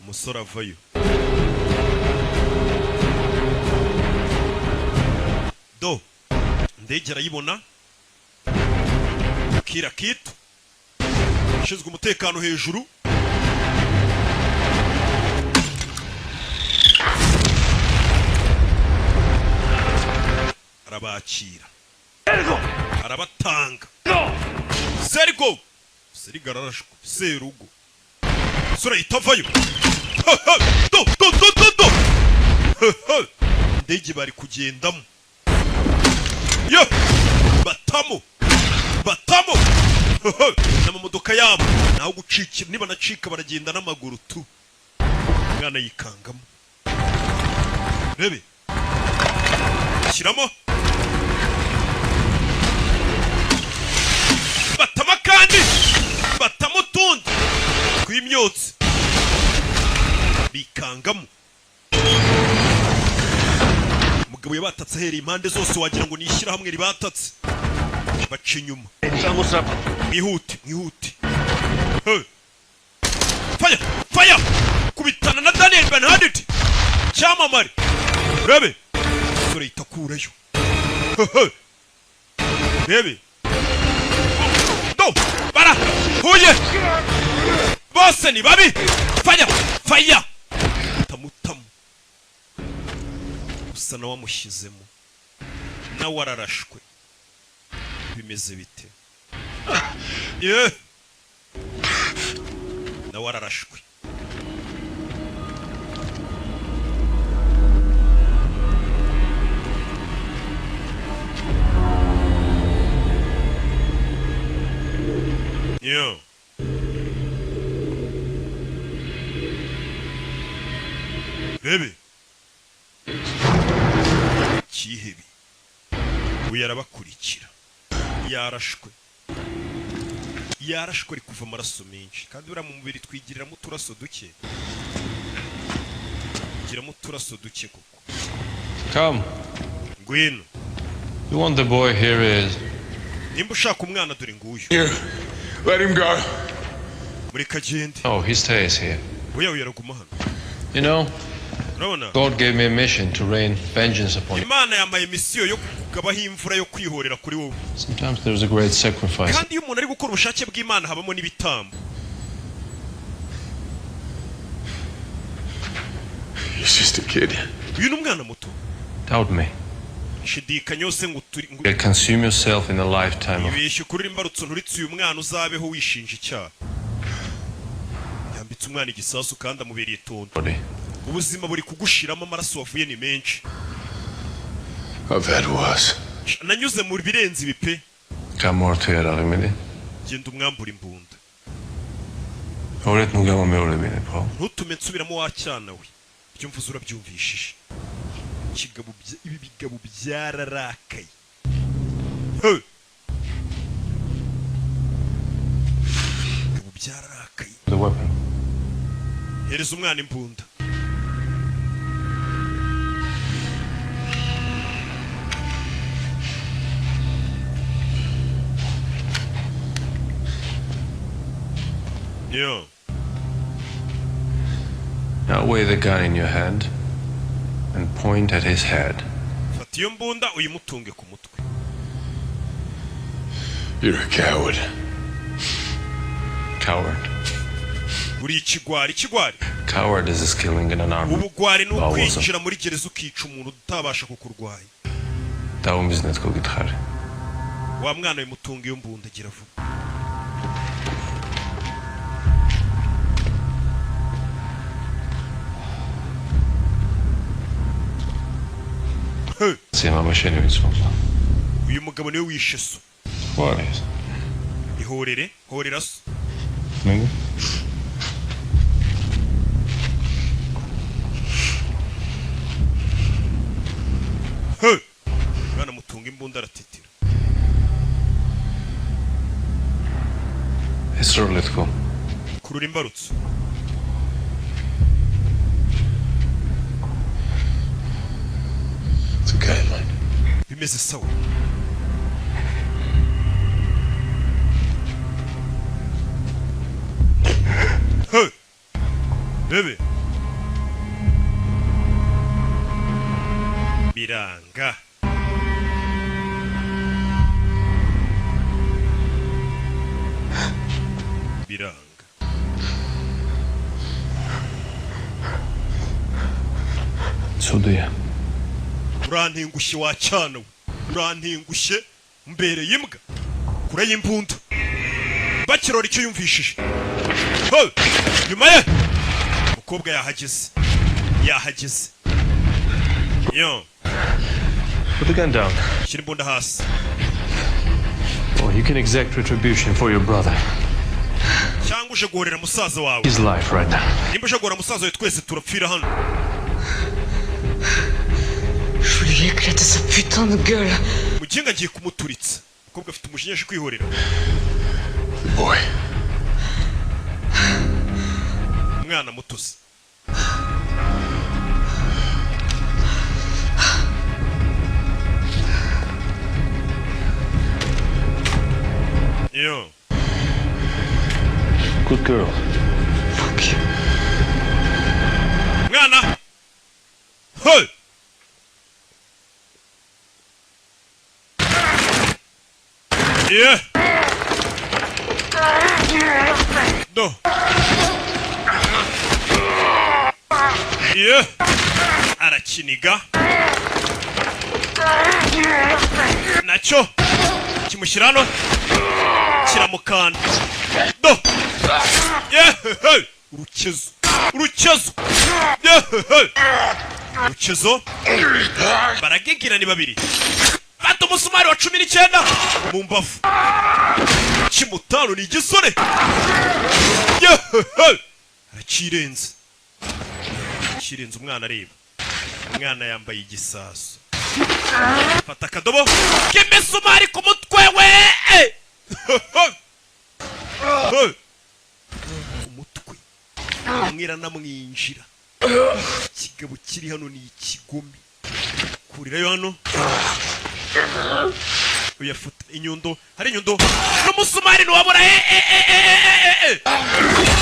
Umusore avayo, do indege arayibona. Kira kitu ushinzwe umutekano hejuru arabakira, arabatanga. Serigo, Serigo ararashwe. Serugo sura itavayo. Do do do do do. Indege bari kugendamo yo batamo batamo n'amamodoka yabo, naho gucikira nibanacika baragenda n'amaguru tu. Umwana yikangamo, rebe shyiramo batama kandi batamo utundi tw'imyotsi, bikangamo. Umugabo yabatatse ahereye impande zose, wagira ngo ni ishyirahamwe ribatatse, baca inyuma. Mwihute, mwihute. Hey. Fire, fire! Kubitana na Daniel Bernhardt cyamamare, rebe dore itakurayo. Rebe do bara huye bose ni babi. Fire, fire! Tamutamu gusa nawe amushyizemo, nawe ararashwe. Bimeze bite? Ye, nawe ararashwe. Yo. Bebe kihebi uyu arabakurikira, yarashwe, yarashwe, ari kuva amaraso menshi. Kandi buriya mu mubiri twigiriramo uturaso duke, giramo uturaso duke koko. Come. Ngwino. You want the boy, here he is. Nimba ushaka umwana, dore nguyu. Here, let him go. Mureka agende. Oh, he stays here. Oya, oya, araguma hano. You know, Urabona, God gave me a mission to rain vengeance upon you. Imana yampaye misiyo yo kugabaho imvura yo kwihorera kuri wowe. Sometimes there's a great sacrifice. Kandi iyo umuntu ari gukora ubushake bw'Imana habamo n'ibitambo. He's just a kid. Uyu ni umwana muto. Doubt me. Shidikanya yose ngo turi ngo You'll consume yourself in a lifetime of ibeshye ukuri imbarutso nturitse uyu mwana, uzabeho wishinja icyaha. Yambitse umwana igisasu kandi amubereye itondo. body. Ubuzima buri kugushiramo, amaraso wavuye ni menshi. I've had worse. Nanyuze mu birenze ibi pe. გამორთიერაღიმილი. Genda umwambura imbunda. ორეთ ნუ გამომეორებინებ, ხო? Ntutume nsubiramo wa cyana we, ibyo mvuze urabyumvishije. Ikigabo ibi bigabo byararakaye. Hey! Ibigabo byararakaye. The weapon. Hereza umwana imbunda. Yo. Now weigh the gun in your hand and point at his head. Fata iyo mbunda uyimutunge ku mutwe. You're a coward. Coward. Uri ikigwari, ikigwari. Coward is killing in an army. Ubugwari ni Bawoza. ukwinjira muri gereza ukica umuntu utabasha kukurwanya. დაუმიზნეთ გოგითხარი. Wa mwana we, mutunga iyo mbunda, gira vuba. სიმამა შენი ვიცი მოკლა. Uyu mugabo niwe wishe so. ხო არის? Ihorere, horera so. მე Hey! Mwana mutunga imbunda aratitira. ეს როლი თქო. Kurura imbarutso. It's okay, mate. Bimeze sawa. Hey! Bebe biranga. Biranga. ცუდია. Urantengushye wa cyana we, urantengushye mbereye imbwa kure y'imbunda. Bakirora icyo yumvishije. Hey! Nyuma ye umukobwa yahageze, yahageze yo. Put the gun down. Shyira imbunda hasi. Or you can exact retribution for your brother. Cyangwa uje guhorera musaza wawe. His life right now. Nimba uje guhora musaza wawe, twese turapfira hano. Je voulais éclater sa putain de gueule. Muginga agiye kumuturitsa. Umukobwa afite umujinya, aje kwihorera. Boy. Umwana mutozi. Yo. Good girl. Fuck you. Mwana. Hey! Yeah. Do. Yeah. Arakiniga. Nacyo kimushyira hano, kiramukanda. Do. Yeah. Hey! Urukezo. Urukezo. Yeah. Hey! Urukezo. Baragigira ni babiri. Fata umusumari wa 19 mu mbavu. Kimutanu ni igisore. Yeah. Hey! Arakirenze. Kirenze umwana areba. Umwana yambaye igisasu. Fata akadobo k'imisumari ku mutwe we. Hey! Umutwe. Umwe iranamwinjira. Ikigabo kiri hano ni ikigome. Kurirayo hano. Uyafata inyundo, hari inyundo n'umusumari ntiwabura. E e e e e e e.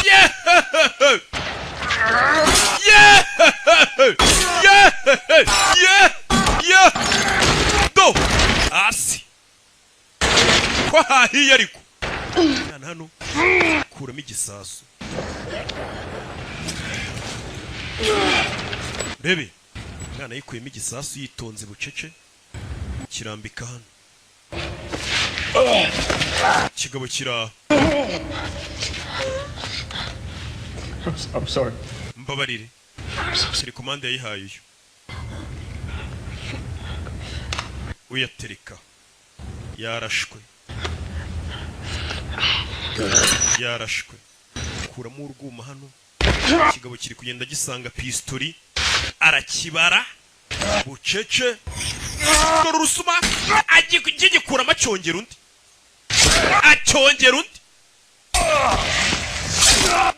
Yeah! Yeah! Yeah! Yeah! Yeah! Do! Hasi! Ko hahiye ariko. Mwana hano kuramo igisasu. Rebe, umwana yikuyemo igisasu yitonze bucece, kirambika hano. Ikigabo kiraha. I'm sorry. Mbabarire. Telekomande yayihaye uyu. Uyatereka. Yarashwe. Yarashwe. Kuramo urwuma hano. Ikigabo kiri kugenda gisanga pistori, arakibara bucece. Dore urusuma agikuramo, acyongera undi, acyongera undi,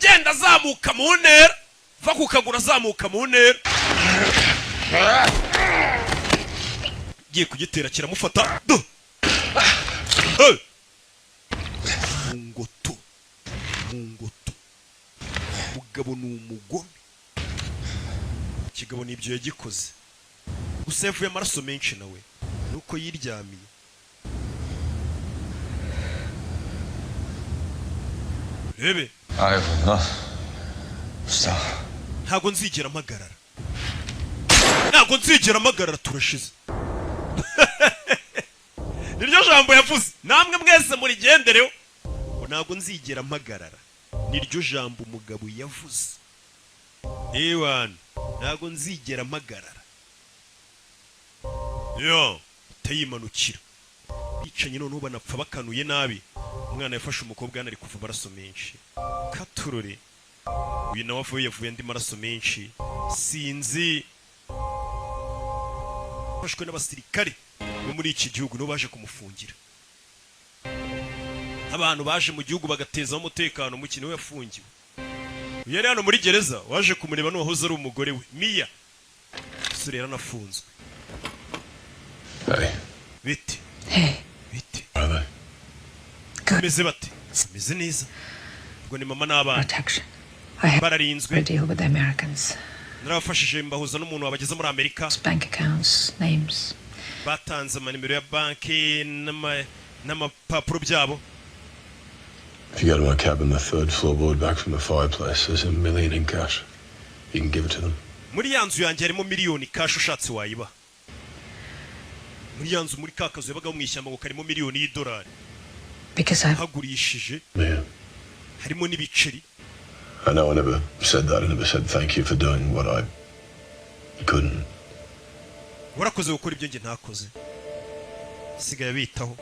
genda azamuka mu ntera, va ku kaguru azamuka mu ntera, giye kugitera kiramufata. Do. Hey! Mu ngoto, mu ngoto. Mugabo ni umugome. Ikigabo nibyo yagikoze gusa, yavuye amaraso menshi nawe nuko yiryamiye. Rebe. I will not stop. Ntabwo nzigera mpagarara, ntabwo nzigera mpagarara. Turashize, niryo jambo yavuze. Namwe mwese murigendereho ngo ntabwo nzigera mpagarara, niryo jambo umugabo yavuze. Ewana, ntabwo nzigera mpagarara. Yo utayimanukira bicanye noneho banapfa bakanuye nabi. Umwana yafashe umukobwa hano, ari kuva amaraso menshi. Katurore, uyu nawe avuye, yavuye andi maraso menshi. Sinzi, afashwe n'abasirikare bo muri iki gihugu, nibo baje kumufungira. Abantu baje mu gihugu bagatezamo umutekano muke, niwe yafungiwe. Uyu yari hano muri gereza, waje kumureba n'uwahoze ari umugore we Miya. Umusore yaranafunzwe. Hey. Bite? Hey. Bite? Are they? Bameze bate? Bameze neza. Ubwo ni mama n'abana. Protection. I had Bararinzwe. a deal with the Americans. Narabafashije mbahuza n'umuntu wabageza muri Amerika. Bank accounts, names. Batanze amanimero ya banki n'amapapuro byabo. If you go to my cabin, the third floorboard back from the fireplace, there's 1 million in cash. You can give it to them. Muri ya nzu yanjye harimo miliyoni cash, ushatse wayiba. Muri ya nzu, muri ka kazu yabagaho mu ishyamba, ngo karimo miliyoni y'idolari. Because I Hagurishije. Yeah. Harimo n'ibiceri. I know I never said that. I never said thank you for doing what I couldn't. Warakoze gukora ibyo njye ntakoze. Sigaye bitaho.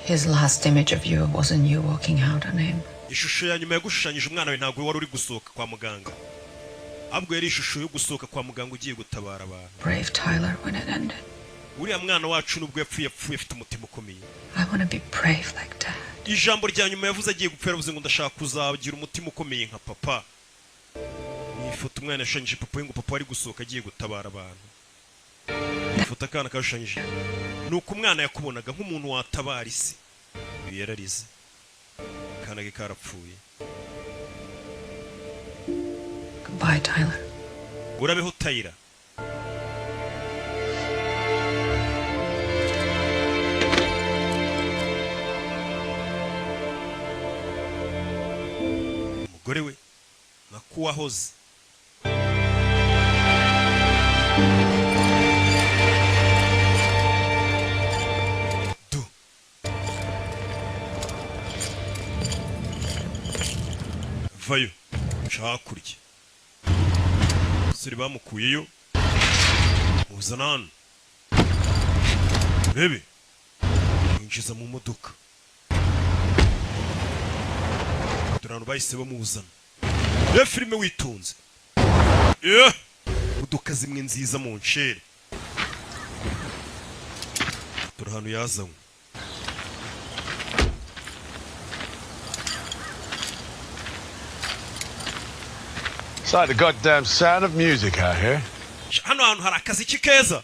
His last image of you wasn't you walking out on him. Ishusho ya nyuma yagushushanyije umwana we ntabwo wari uri gusohoka kwa muganga, ahubwo yari ishusho yo gusohoka kwa muganga ugiye gutabara abantu. Brave Tyler when it ended. Uriya mwana wacu nubwo yapfuye, yapfuye afite umutima ukomeye. I want to be brave like Dad. Ijambo rya nyuma yavuze agiye gupfa, yaravuze ngo ndashaka kuzagira umutima ukomeye nka papa. Ni ifoto umwana yashushanyije papa we, ngo papa ari gusohoka agiye gutabara abantu. Ifoto akana kashushanyije ni uko umwana yakubonaga nk'umuntu watabara isi. Uyu yararize, akana ke karapfuye. Goodbye, Tyler. Urabeho, Tyler. Umugore we nka kuwahoze. Du vayo nca hakurya. Abasore bamukuyeyo, muzana hano, rebe, yinjiza mu modoka. Dore ahantu bahise bamuzana. Reba filime witonze. Imodoka zimwe nziza mu ncere. Dore ahantu yazanywe. It's like the goddamn Sound of Music out here. Hano hantu hari akaziki keza.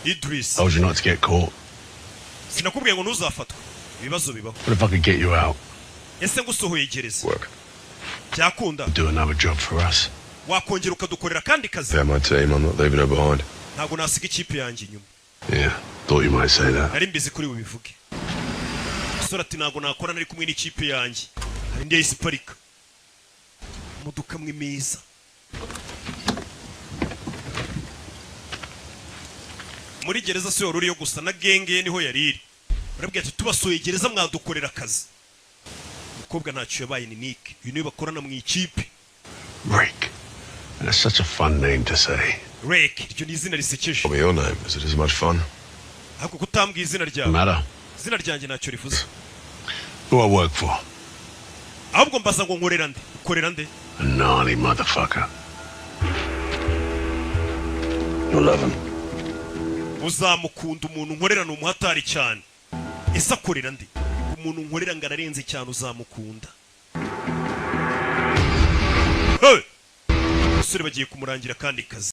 Idris. Told you not to get caught. Sinakubwiye ngo ntuzafatwe? Ibibazo bibaho. What if I could get you out? Ese ngusohoye gereza byakunda? Do another job for us. Wakongera ukadukorera akandi kazi? They're my team. I'm not leaving her behind. Ntabwo nasiga ikipe yanjye inyuma. Yeah, thought you might say that. Nari mbizi kuri bubivuge. Umusore ati ntabwo nakora nari kumwe n'ikipe yanjye. Hari indi yahise iparika, imodoka amwe meza muri gereza. Si wari uriyo gusa, na gang ye niho yari iri. Barabwira ati tubasuye gereza mwadukorera akazi. Umukobwa ntacyo yabaye, ni Nick, uyu niwe bakorana mu ikipe. Rick. That's such a fun name to say. Rick, iryo ni izina risekeje. Tell me your name. Is it as much fun? Ariko kutambwiye izina ryawe? Matter. Izina ryanjye ntacyo rivuze. Who I work for? Ahubwo mbaza ngo nkorera nde? Ukorera nde? A gnarly motherfucker. You'll love him. Uzamukunda. Umuntu nkorera ni umuhatari cyane. Ese akorera nde? Umuntu nkorera ngo ararenze cyane, uzamukunda. Hey! Umusore bagiye kumurangira akandi kazi.